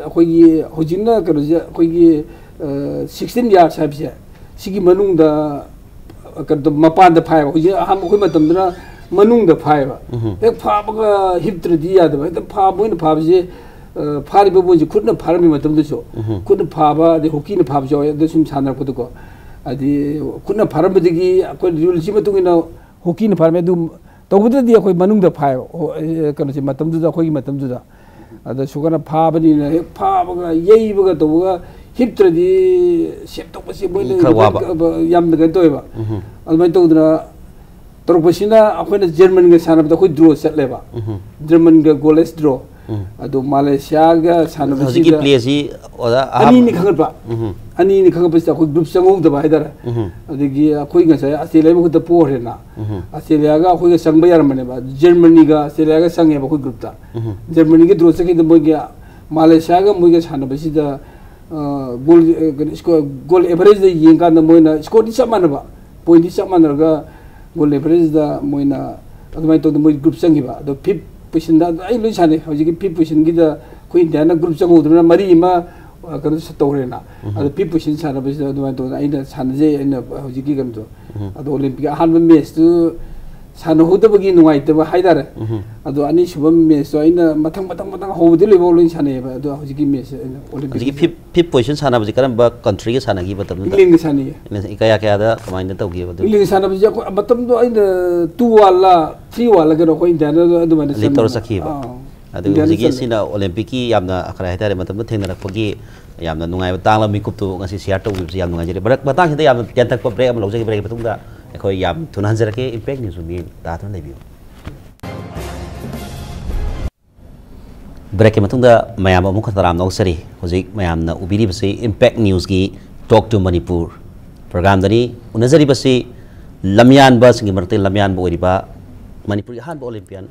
ꯑꯩꯈꯣꯏꯒꯤ ꯍꯧꯖꯤꯛꯅ ꯀꯩꯅꯣꯁꯦ ꯑꯩꯈꯣꯏꯒꯤ, ꯑ, ꯁꯤꯛꯁꯇꯤꯟ ꯌꯥꯔꯗꯁ ꯍꯥꯏꯕꯁꯦ, ꯁꯤꯒꯤ ꯃꯅꯨꯡꯗ, ꯑ, ꯀꯩꯅꯣ, ꯃꯄꯥꯟꯗ ꯐꯥꯏꯕ꯫ ꯍꯧꯖꯤꯛ ꯑꯍꯥꯟꯕ ꯑꯩꯈꯣꯏ ꯃꯇꯝꯗꯨꯅ ꯃꯅꯨꯡꯗ ꯐꯥꯏꯕ꯫ ꯍꯦꯛ ꯐꯥꯕꯒ ꯍꯤꯞꯇ꯭ꯔꯗꯤ ꯌꯥꯗꯕ꯫ ꯍꯦꯛꯇ ꯐꯥꯕ, ꯃꯣꯏꯅ ꯐꯥꯕꯁꯦ, ꯑ, ꯐꯥꯔꯤꯕ ꯃꯣꯏꯁꯦ ꯈꯨꯠꯅ ꯐꯥꯔꯝꯃꯤ ꯃꯇꯝꯗꯨꯁꯨ꯫ ꯈꯨꯠꯅ ꯐꯥꯕ, ꯑꯗꯩ ꯍꯣꯀꯤꯅ ꯐꯥꯕꯁꯨ ꯌꯥꯎꯋꯦ꯫ ꯑꯗꯨ ꯁꯨꯝ ꯁꯥꯟꯅꯔꯛꯄꯗꯀꯣ꯫ ꯍꯥꯏꯗꯤ ꯈꯨꯠꯅ ꯐꯥꯔꯝꯕꯗꯒꯤ ꯑꯩꯈꯣꯏ ꯔꯨꯜꯁꯤ ꯃꯇꯨꯡ ꯏꯟꯅ ꯍꯣꯀꯤꯅ ꯐꯥꯔꯝꯃꯤ꯫ ꯑꯗꯨ ꯇꯧꯕꯗꯗꯤ ꯑꯩꯈꯣꯏ ꯃꯅꯨꯡꯗ ꯐꯥꯏꯕ꯫ ꯍꯣ-, ꯑꯦ, ꯀꯩꯅꯣꯁꯦ, ꯃꯇꯝꯗꯨꯗ, ꯑꯩꯈꯣꯏꯒꯤ ꯃꯇꯝꯗꯨꯗ꯫ ꯑꯗ ꯁꯨꯒꯅ ꯐꯥꯕꯅꯤꯅ ꯍꯦꯛ ꯐꯥꯕꯒ ꯌꯩꯕꯒ ꯇꯧꯕꯒ ꯍꯤꯞꯇ꯭ꯔꯗꯤ ꯁꯦꯞ ꯇꯧꯕꯁꯦ ꯃꯣꯏꯅ ꯈꯔ ꯋꯥꯕ꯫ ꯌꯥꯝꯅ ꯀꯩꯅꯣ ꯇꯧꯋꯦꯕ꯫ ꯑꯗꯨꯃꯥꯏꯅ ꯇꯧꯗꯅ ꯇꯧꯔꯛꯄꯁꯤꯅ ꯑꯩꯈꯣꯏꯅ ꯖꯔꯃꯟꯒ ꯁꯥꯟꯅꯕꯗ ꯑꯩꯈꯣꯏ ꯗ꯭ꯔꯣ ꯆꯠꯂꯦꯕ꯫ ꯖꯔꯃꯟꯒ ꯒꯣꯜꯂꯦꯁ ꯗ꯭ꯔꯣ꯫ ꯑꯗꯣ ꯃꯥꯂꯦꯁꯤꯌꯥꯒ ꯍꯧꯖꯤꯛꯀꯤ ꯁꯥꯟꯅꯕꯁꯤꯗ ꯄ꯭ꯂꯦꯁꯤ ꯑꯣꯖꯥ ꯑꯍꯥꯟꯕ ꯑꯅꯤꯅꯤ ꯈꯪꯒꯠꯄ꯫ ꯑꯅꯤꯅꯤ ꯈꯪꯒꯠꯄꯁꯤꯗ ꯑꯩꯈꯣꯏ ꯒ꯭ꯔꯨꯞ ꯆꯪꯍꯧꯗꯕ ꯍꯥꯏꯇꯥꯔꯦ꯫ ꯑꯗꯒꯤ ꯑꯩꯈꯣꯏ ꯉꯁꯥꯏ ꯑꯁꯇ꯭ꯔꯦꯂꯤꯌꯥ ꯃꯈꯨꯠꯇ ꯄꯣꯈ꯭ꯔꯦꯅ꯫ ꯑꯁꯇ꯭ꯔꯦꯂꯤꯌꯥꯒ ꯑꯩꯈꯣꯏꯒ ꯆꯪꯕ ꯌꯥꯔꯝꯕꯅꯦꯕ꯫ ꯖꯔꯃꯅꯤꯒ ꯑꯁꯇ꯭ꯔꯦꯂꯤꯌꯥꯒ ꯆꯪꯉꯦꯕ ꯑꯩꯈꯣꯏ ꯒ꯭ꯔꯨꯞꯇ꯫ ꯖꯔꯃꯅꯤꯒꯤ ꯗ꯭ꯔꯣ ꯆꯠꯈꯤꯕꯗ ꯃꯣꯏꯒꯤ ꯃꯥꯂꯦꯁꯤꯌꯥꯒ ꯃꯣꯏꯒ ꯁꯥꯟꯅꯕꯁꯤꯗ ꯒꯣꯜ ꯀꯩꯅꯣ ꯁ꯭ꯀꯣꯔ, ꯒꯣꯜ ꯑꯦꯚꯔꯦꯖꯇ ꯌꯦꯡꯀꯥꯟꯗ ꯃꯣꯏꯅ ꯁ꯭ꯀꯣꯔꯗꯤ ꯆꯞ ꯃꯥꯟꯅꯕ, ꯄꯣꯏꯟꯗꯤ ꯆꯞ ꯃꯥꯟꯅꯔꯒ ꯒꯣꯜ ꯑꯦꯚꯔꯦꯖꯇ ꯃꯣꯏꯅ ꯑꯗꯨꯃꯥꯏꯅ ꯇꯧꯗꯅ ꯃꯣꯏ ꯒ꯭ꯔꯨꯞ ꯆꯪꯈꯤꯕ꯫ ꯑꯗꯣ ꯐꯤꯐ ꯄꯣꯖꯤꯁꯟꯗ ꯑꯩ ꯂꯣꯏ ꯁꯥꯟꯅꯩ꯫ ꯍꯧꯖꯤꯛꯀꯤ ꯐꯤꯐ ꯄꯣꯖꯤꯁꯟꯒꯤꯗ ꯑꯩꯈꯣꯏ ꯏꯟꯗꯤꯌꯥꯅ ꯒ꯭ꯔꯨꯞ ꯆꯪꯍꯧꯗꯅ ꯃꯔꯤ ꯑꯃ ꯀꯩꯅꯣ ꯇꯧꯈ꯭ꯔꯦꯅ꯫ ꯑꯗꯣ ꯐꯤꯐ ꯄꯣꯖꯤꯁꯟ ꯁꯥꯟꯅꯕꯁꯤꯗ ꯑꯗꯨꯃꯥꯏꯅ ꯇꯧꯗꯅ ꯑꯩꯅ ꯁꯥꯟꯅꯖꯩ꯫ ꯑꯩꯅ ꯍꯧꯖꯤꯛꯀꯤ ꯀꯩꯅꯣꯗꯣ, ꯑꯗꯣ ꯑꯣꯂꯦꯝꯄꯤꯛ ꯑꯍꯥꯟꯕ ꯃꯦꯠꯁꯇꯨ ꯁꯥꯟꯅꯍꯧꯗꯕꯒꯤ ꯅꯨꯡꯉꯥꯏꯇꯕ ꯍꯥꯏꯇꯥꯔꯦ꯫ ꯑꯗꯣ ꯑꯅꯤꯁꯨꯕ ꯃꯦꯠꯁꯇꯣ ꯑꯩꯅ ꯃꯊꯪ ꯃꯊꯪ ꯃꯊꯪ ꯍꯧꯕꯗꯤ ꯂꯣꯏꯐꯥꯎ ꯂꯣꯏ ꯁꯥꯟꯅꯩꯌꯦꯕ꯫ ꯑꯗꯣ ꯍꯧꯖꯤꯛꯀꯤ ꯃꯦꯠꯁꯁꯦ ꯑꯩꯅ ꯑꯣꯂꯦꯝꯄꯤꯛ ꯍꯧꯖꯤꯛꯀꯤ ꯐꯤꯐ ꯐꯤꯐ ꯄꯣꯖꯤꯁꯟ ꯁꯥꯟꯅꯕꯁꯤ ꯀꯔꯝꯕ ꯀꯟꯇ꯭ꯔꯤꯒ ꯁꯥꯟꯅꯈꯤ ꯃꯇꯝꯗꯨꯗ? ꯏꯪꯂꯦꯟꯒ ꯁꯥꯟꯅꯩꯌꯦ꯫ ꯏꯪꯂꯦꯟ ꯀꯌꯥ ꯀꯌꯥꯗ ꯀꯃꯥꯏꯅ ꯇꯧꯒꯤ ꯑꯗꯨ? ꯏꯪꯂꯦꯟꯒ ꯁꯥꯟꯅꯕꯁꯦ ꯑꯩꯈꯣꯏ ꯃꯇꯝꯗꯣ ꯑꯩꯅ ꯇꯨ ꯋꯥꯟꯂ ꯊ꯭ꯔꯤ ꯋꯥꯟꯂ ꯀꯩꯅꯣ ꯑꯩꯈꯣꯏ ꯏꯟꯗꯤꯌꯥꯅ ꯑꯗꯨꯃꯥꯏꯅ ꯂꯤꯠ ꯇꯧꯔ ꯆꯪꯉꯦꯕ꯫ ꯆꯠꯈꯤꯑꯕ꯫ ꯑꯥ, ꯑꯗꯨ ꯏꯟꯗꯤꯌꯥꯅ ꯍꯧꯖꯤꯛꯀꯤ ꯆꯜꯂꯦ꯫ ꯁꯤꯅ ꯑꯣꯂꯦꯝꯄꯤꯛꯀꯤ ꯌꯥꯝꯅ ꯀꯔꯤ ꯍꯥꯏꯇꯥꯔꯦ, ꯃꯇꯝꯗꯨ ꯊꯦꯡꯅꯔꯛꯄꯒꯤ ꯌꯥꯝꯅ ꯅꯨꯡꯉꯥꯏꯕ ꯇꯥꯡꯂꯕ ꯃꯤꯀꯨꯞꯇꯨ ꯉꯁꯤ ꯁꯤꯌꯥꯔ ꯇꯧꯕꯤꯕꯁꯤ ꯌꯥꯝ ꯅꯨꯡꯉꯥꯏꯖꯔꯤ꯫ ꯃꯔꯛ ꯃꯇꯥꯡꯁꯤꯗ ꯌꯥꯝꯅ ꯇꯦꯟꯊꯛꯄ ꯕ꯭ꯔꯦꯛ ꯑꯃ ꯂꯧꯖꯒꯦ꯫ ꯕ꯭ꯔꯦꯛꯀꯤ ꯃꯇꯨꯡꯗ ꯑꯩꯈꯣꯏ ꯌꯥꯝ ꯊꯨꯅ ꯍꯟꯖꯔꯛꯀꯦ꯫ ꯏꯝꯄꯦꯛ ꯅ꯭ꯌꯨꯁ ꯃꯤꯠꯌꯦꯡ ꯇꯥꯗꯨꯅ ꯂꯩꯕꯤꯌꯨ꯫ ꯕ꯭ꯔꯦꯛꯀꯤ ꯃꯇꯨꯡꯗ ꯃꯌꯥꯝ ꯑꯃꯨꯛ ꯈꯔ ꯇꯔꯥꯝꯅ ꯑꯣꯛꯆꯔꯤ꯫ ꯍꯧꯖꯤꯛ ꯃꯌꯥꯝꯅ ꯎꯕꯤꯔꯤꯕꯁꯤ ꯏꯝꯄꯦꯛ ꯅ꯭ꯌꯨꯁꯀꯤ ꯇꯣꯛ ꯇꯨ ꯃꯅꯤꯄꯨꯔ ꯄ꯭ꯔꯣꯒ꯭ꯔꯥꯝꯗꯅꯤ꯫ ꯎꯅꯖꯔꯤꯕꯁꯤ ꯂꯝꯌꯥꯟꯕꯁꯤꯡꯒꯤ ꯃꯔꯛꯇ ꯂꯝꯌꯥꯟꯕ ꯑꯣꯏꯔꯤꯕ ꯃꯅꯤꯄꯨꯔꯒꯤ ꯑꯍꯥꯟꯕ ꯑꯣꯂꯦꯝꯄꯤꯌꯥꯟ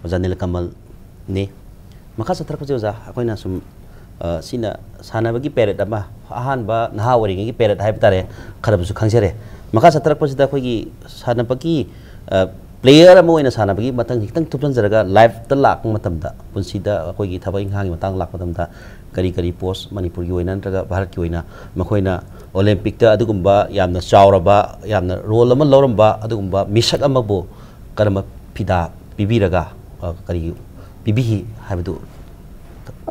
ꯑꯣꯖꯥ ꯅꯤꯂꯀꯃꯜꯅꯤ꯫ ꯃꯈꯥ ꯆꯠꯊꯔꯛꯄꯁꯦ ꯑꯣꯖꯥ, ꯑꯩꯈꯣꯏꯅ ꯁꯨꯝ, ꯑ, ꯁꯤꯅ ꯁꯥꯟꯅꯕꯒꯤ ꯄꯦꯔꯦꯠ ꯑꯃ, ꯑꯍꯥꯟꯕ ꯅꯍꯥ ꯑꯣꯏꯔꯤꯉꯩꯒꯤ ꯄꯦꯔꯦꯠ ꯍꯥꯏꯕ ꯇꯥꯔꯦ, ꯈꯔꯕꯨꯁꯨ ꯈꯪꯖꯔꯦ꯫ ꯃꯈꯥ ꯆꯠꯊꯔꯛꯄꯁꯤꯗ ꯑꯩꯈꯣꯏꯒꯤ ꯁꯥꯟꯅꯕꯒꯤ, ꯑ, ꯄ꯭ꯂꯦꯌꯔ ꯑꯃ ꯑꯣꯏꯅ ꯁꯥꯟꯅꯕꯒꯤ ꯃꯇꯥꯡꯁꯤ ꯈꯤꯇꯪ ꯊꯨꯞꯆꯟꯖꯔꯒ, ꯂꯥꯏꯐꯇ ꯂꯥꯛꯄ ꯃꯇꯝꯗ, ꯄꯨꯟꯁꯤꯗ ꯑꯩꯈꯣꯏꯒꯤ ꯊꯕꯛ ꯏꯪꯈꯥꯡꯒꯤ ꯃꯇꯥꯡ ꯂꯥꯛꯄ ꯃꯇꯝꯗ, ꯀꯔꯤ ꯀꯔꯤ ꯄꯣꯁ ꯃꯅꯤꯄꯨꯔꯒꯤ ꯑꯣꯏꯅ ꯅꯠꯇ꯭ꯔꯒ ꯚꯥꯔꯠꯀꯤ ꯑꯣꯏꯅ ꯃꯈꯣꯏꯅ ꯑꯣꯂꯦꯝꯄꯤꯛꯇ ꯑꯗꯨꯒꯨꯝꯕ ꯌꯥꯝꯅ ꯆꯥꯎꯔꯕ, ꯌꯥꯝꯅ ꯔꯣꯜ ꯑꯃ ꯂꯧꯔꯝꯕ ꯑꯗꯨꯒꯨꯝꯕ ꯃꯤꯁꯛ ꯑꯃꯕꯨ ꯀꯔꯝꯕ ꯐꯤꯗꯥ ꯄꯤꯕꯤꯔꯒ, ꯑ, ꯀꯔꯤ ꯄꯤꯕꯤꯈꯤ ꯍꯥꯏꯕꯗꯨ?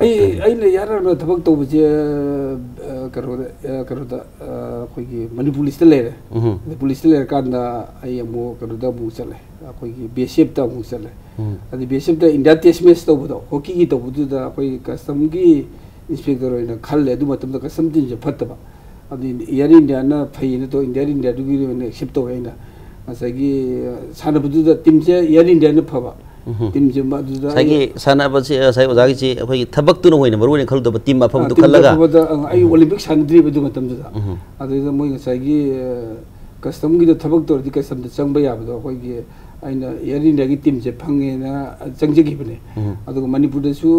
ꯑꯩ, ꯑꯩꯅ ꯏꯍꯥꯟ ꯍꯥꯟꯕ ꯊꯕꯛ ꯇꯧꯕꯁꯦ, ꯑ, ꯀꯩꯅꯣꯗ, ꯑ, ꯀꯩꯅꯣꯗ, ꯑ, ꯑꯩꯈꯣꯏꯒꯤ ꯃꯅꯤꯄꯨꯔ ꯄꯨꯂꯤꯁꯇ ꯂꯩꯔꯦ꯫ ꯎꯝ꯫ ꯑꯗ ꯄꯨꯂꯤꯁꯇ ꯂꯩꯔꯀꯥꯟꯗ ꯑꯩ ꯑꯃꯨꯛ ꯀꯩꯅꯣꯗ ꯑꯃꯨꯛ ꯆꯠꯂꯦ, ꯑꯩꯈꯣꯏꯒꯤ ꯕꯤ ꯑꯦꯁ ꯑꯦꯐꯇ ꯑꯃꯨꯛ ꯆꯠꯂꯦ꯫ ꯎꯝ꯫ ꯑꯗ ꯕꯤ ꯑꯦꯁ ꯑꯦꯐꯇ ꯏꯟꯗꯤꯌꯥ ꯇꯦꯁ ꯃꯦꯠꯆ ꯇꯧꯕꯗꯣ, ꯍꯣꯀꯤꯒꯤ ꯇꯧꯕꯗꯨꯗ ꯑꯩꯈꯣꯏ ꯀꯁꯇꯝꯒꯤ ꯏꯟꯁꯄꯦꯛꯇꯔ ꯑꯣꯏꯅ ꯈꯜꯂꯦ꯫ ꯑꯗꯨ ꯃꯇꯝꯗ ꯀꯁꯇꯝ ꯇꯤꯝꯁꯦ ꯐꯠꯇꯕ꯫ ꯑꯗꯨ ꯏꯌꯥꯔ ꯏꯟꯗꯤꯌꯥꯅ ꯐꯩꯌꯦꯅ ꯇꯧ, ꯏꯟꯗꯤꯌꯥ ꯏꯟꯗꯤꯌꯥꯗꯨꯒꯤ ꯑꯣꯏꯅ ꯑꯦꯛꯁꯦꯞ ꯇꯧꯋꯦ ꯑꯩꯅ꯫ ꯉꯁꯥꯏꯒꯤ, ꯑ, ꯁꯥꯟꯅꯕꯗꯨꯗ ꯇꯤꯝꯁꯦ ꯏꯌꯥꯔ ꯏꯟꯗꯤꯌꯥꯅ ꯐꯕ꯫ ꯎꯝ꯫ ꯇꯤꯝꯁꯦ ꯃ-, ꯑꯗꯨꯗ ꯑꯩ ꯉꯁꯥꯏꯒꯤ ꯁꯥꯟꯅꯕꯁꯤ, ꯉꯁꯥꯏ ꯑꯣꯖꯥꯒꯤ ꯁꯤ ꯑꯩꯈꯣꯏꯒꯤ ꯊꯕꯛꯇꯨꯅ ꯑꯣꯏꯅ ꯃꯔꯨ ꯑꯣꯏꯅ ꯈꯜꯂꯨꯗꯕ ꯇꯤꯝ ꯑꯐꯕꯗꯨ ꯑ, ꯇꯤꯝ ꯈꯜꯂꯒ꯫ ꯑꯐꯕꯗ, ꯑ, ꯑꯩ ꯎꯝ꯫ ꯑꯣꯂꯦꯝꯄꯤꯛ ꯁꯥꯟꯅꯗ꯭ꯔꯤꯕ ꯑꯗꯨ ꯃꯇꯝꯗꯨꯗ꯫ ꯎꯝ꯫ ꯑꯗꯨꯗ ꯃꯣꯏ ꯉꯁꯥꯏꯒꯤ, ꯑ, ꯀꯁꯇꯝꯒꯤꯗ ꯊꯕꯛ ꯇꯧꯔꯗꯤ ꯀꯁꯇꯝꯗ ꯆꯪꯕ ꯌꯥꯕꯗꯣ ꯑꯩꯈꯣꯏꯒꯤ ꯑꯩꯅ ꯏꯌꯥꯔ ꯏꯟꯗꯤꯌꯥꯒꯤ ꯇꯤꯝꯁꯦ ꯐꯪꯉꯦꯅ ꯆꯪꯖꯈꯤꯕꯅꯦ꯫ ꯎꯝ꯫ ꯑꯗꯨꯒ ꯃꯅꯤꯄꯨꯔꯗꯁꯨ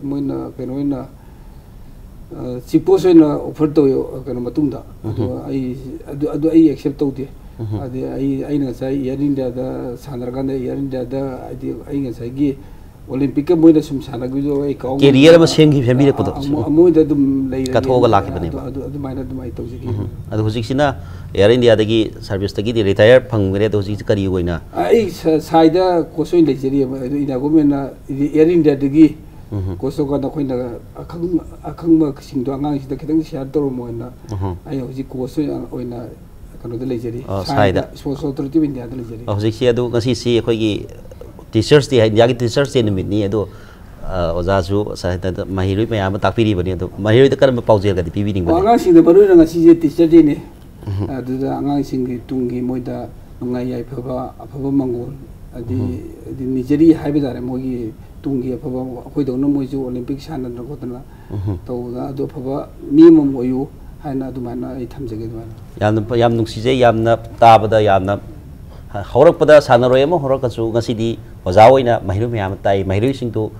ꯃꯣꯏꯅ ꯀꯩꯅꯣ ꯑꯣꯏꯅ ꯆꯤꯞ ꯀꯣꯁ ꯑꯣꯏꯅ ꯑꯣꯐꯔ ꯇꯧꯋꯤ, ꯑ, ꯀꯩꯅꯣ ꯃꯇꯨꯡꯗ꯫ ꯑꯗꯣ ꯑꯩ, ꯑꯗꯨ, ꯑꯗꯨ ꯑꯩ ꯑꯦꯛꯁꯦꯞ ꯇꯧꯗꯦ꯫ ꯍꯥꯏꯗꯤ ꯑꯩ, ꯑꯩꯅ ꯉꯁꯥꯏ ꯏꯌꯥꯔ ꯏꯟꯗꯤꯌꯥꯗ ꯁꯥꯟꯅꯔꯀꯥꯟꯗ, ꯏꯌꯥꯔ ꯏꯟꯗꯤꯌꯥꯗ ꯍꯥꯏꯗꯤ ꯑꯩ ꯉꯁꯥꯏꯒꯤ ꯑꯣꯂꯤꯝꯄꯤꯛꯀ ꯃꯣꯏꯅ ꯁꯨꯝ ꯁꯥꯟꯅꯈꯤꯕꯗꯣ ꯑꯩ ꯀꯥꯎ career ꯑꯃ ꯉꯝꯗꯅ, ꯁꯦꯝꯈꯤ-, ꯁꯦꯝꯕꯤꯔꯛꯄꯗꯣ꯫ ꯑ, ꯑ, ꯃꯣꯏꯗ ꯑꯗꯨꯝ ꯂꯩꯔꯒꯦ꯫ ꯀꯠꯊꯣꯛꯑꯒ ꯂꯥꯛꯈꯤꯕꯅꯦꯕ꯫ ꯑꯗꯨ, ꯑꯗꯨꯃꯥꯏꯅ ꯑꯗꯨꯃꯥꯏꯅ ꯇꯧꯖꯈꯤ꯫ ꯑꯗꯣ ꯍꯧꯖꯤꯛꯁꯤꯅ ꯏꯌꯥꯔ ꯏꯟꯗꯤꯌꯥꯗꯒꯤ ꯁꯥꯔꯚꯤꯁꯇꯒꯤꯗꯤ ꯔꯤꯇꯥꯌꯔ ꯐꯪꯈ꯭ꯔꯦ꯫ ꯑꯗꯣ ꯍꯧꯖꯤꯛꯁꯤ ꯀꯔꯤ ꯑꯣꯏꯅ? ꯑꯩ ꯁ-, ꯁꯥꯏꯗ ꯀꯣꯁ ꯑꯣꯏꯅ ꯂꯩꯖꯔꯤ꯫ ꯑꯗꯨ ꯏꯟꯗꯤꯌꯥ ꯒꯣꯔꯃꯦꯟꯅ ꯏꯌꯥꯔ ꯏꯟꯗꯤꯌꯥꯗꯒꯤ ꯀꯣꯁ ꯇꯧꯀꯥꯟꯗ ꯑꯩꯈꯣꯏꯅ ꯑꯈꯪ-, ꯑꯈꯪꯕꯁꯤꯡꯗꯣ ꯑꯉꯥꯡꯁꯤꯡꯗ ꯈꯤꯇꯪ ꯁꯤꯌꯥꯔ ꯇꯧꯔꯝꯃꯣ ꯍꯥꯏꯅ ꯑꯩ ꯍꯧꯖꯤꯛ ꯀꯣꯁ ꯑꯣꯏꯅ, ꯑꯣꯏꯅ ꯀꯩꯅꯣꯗ ꯂꯩꯖꯔꯤ꯫ ꯑ, ꯁꯥꯏꯗ꯫ ꯁꯥꯏꯗ, Sports Authority of India ꯗ ꯂꯩꯖꯔꯤ꯫ ꯑ, ꯍꯧꯖꯤꯛꯁꯤ ꯑꯗꯨ ꯉꯁꯤꯁꯤ ꯑꯩꯈꯣꯏꯒꯤ Teachers Day ꯍꯥꯏ, ꯏꯟꯗꯤꯌꯥꯒꯤ Teachers Day ꯅꯨꯃꯤꯠꯅꯤ꯫ ꯑꯗꯣ, ꯑ, ꯑꯣꯖꯥꯁꯨ ꯁꯥꯏꯗ ꯃꯍꯩꯔꯣꯏ ꯃꯌꯥꯝ ꯑꯃ ꯇꯥꯛꯄꯤꯔꯤꯕꯅꯤ꯫ ꯑꯗꯣ ꯃꯍꯩꯔꯣꯏꯗ ꯀꯔꯝꯕ ꯄꯥꯎꯖꯦꯜꯒꯗꯤ ꯑꯣ, ꯄꯤꯕꯤꯅꯤꯡꯕꯅꯤ? ꯑꯉꯥꯡꯁꯤꯡꯗ ꯃꯔꯨ ꯑꯣꯏꯅ ꯉꯁꯤꯁꯦ Teacher Day ꯅꯤ꯫ ꯑꯗꯨꯗ ꯑꯉꯥꯡꯁꯤꯡꯒꯤ ꯇꯨꯡꯒꯤ ꯃꯣꯏꯗ ꯅꯨꯡꯉꯥꯏ ꯌꯥꯏꯐꯕ, ꯑꯐꯕ ꯃꯪꯒꯣꯜ, ꯍꯥꯏꯗꯤ, ꯍꯥꯏꯗꯤ ꯅꯤꯖꯔꯤ ꯍꯥꯏꯕ ꯇꯥꯔꯦ, ꯃꯣꯏꯒꯤ ꯇꯨꯡꯒꯤ ꯑꯐꯕ, ꯑꯩꯈꯣꯏꯗꯧꯅ ꯃꯣꯏꯁꯨ ꯑꯣꯂꯤꯝꯄꯤꯛ ꯁꯥꯟꯅꯗꯅ ꯈꯣꯠꯇꯅ ꯇꯧꯗꯅ, ꯑꯗꯨ ꯑꯐꯕ ꯃꯤ ꯑꯃꯃꯝ ꯑꯣꯏꯌꯨ ꯍꯥꯏꯅ ꯑꯗꯨꯃꯥꯏꯅ ꯑꯩ ꯊꯝꯖꯒꯦ꯫ ꯑꯗꯨꯃꯥꯏꯅ꯫ ꯌꯥꯝꯅ ꯐ-, ꯌꯥꯝ ꯅꯨꯡꯁꯤꯖꯩ, ꯌꯥꯝꯅ ꯇꯥꯕꯗ ꯌꯥꯝꯅ ꯍ-, ꯍꯧꯔꯛꯄꯗ ꯁꯥꯟꯅꯔꯣꯏ ꯑꯃ ꯍꯧꯔꯛꯑꯁꯨ ꯉꯁꯤꯗꯤ ꯑꯣꯖꯥ ꯑꯣꯏꯅ ꯃꯍꯩꯔꯣꯏ ꯃꯌꯥꯝ ꯑꯃ ꯇꯥꯛꯏ꯫ ꯃꯍꯩꯔꯣꯏꯁꯤꯡꯗꯨ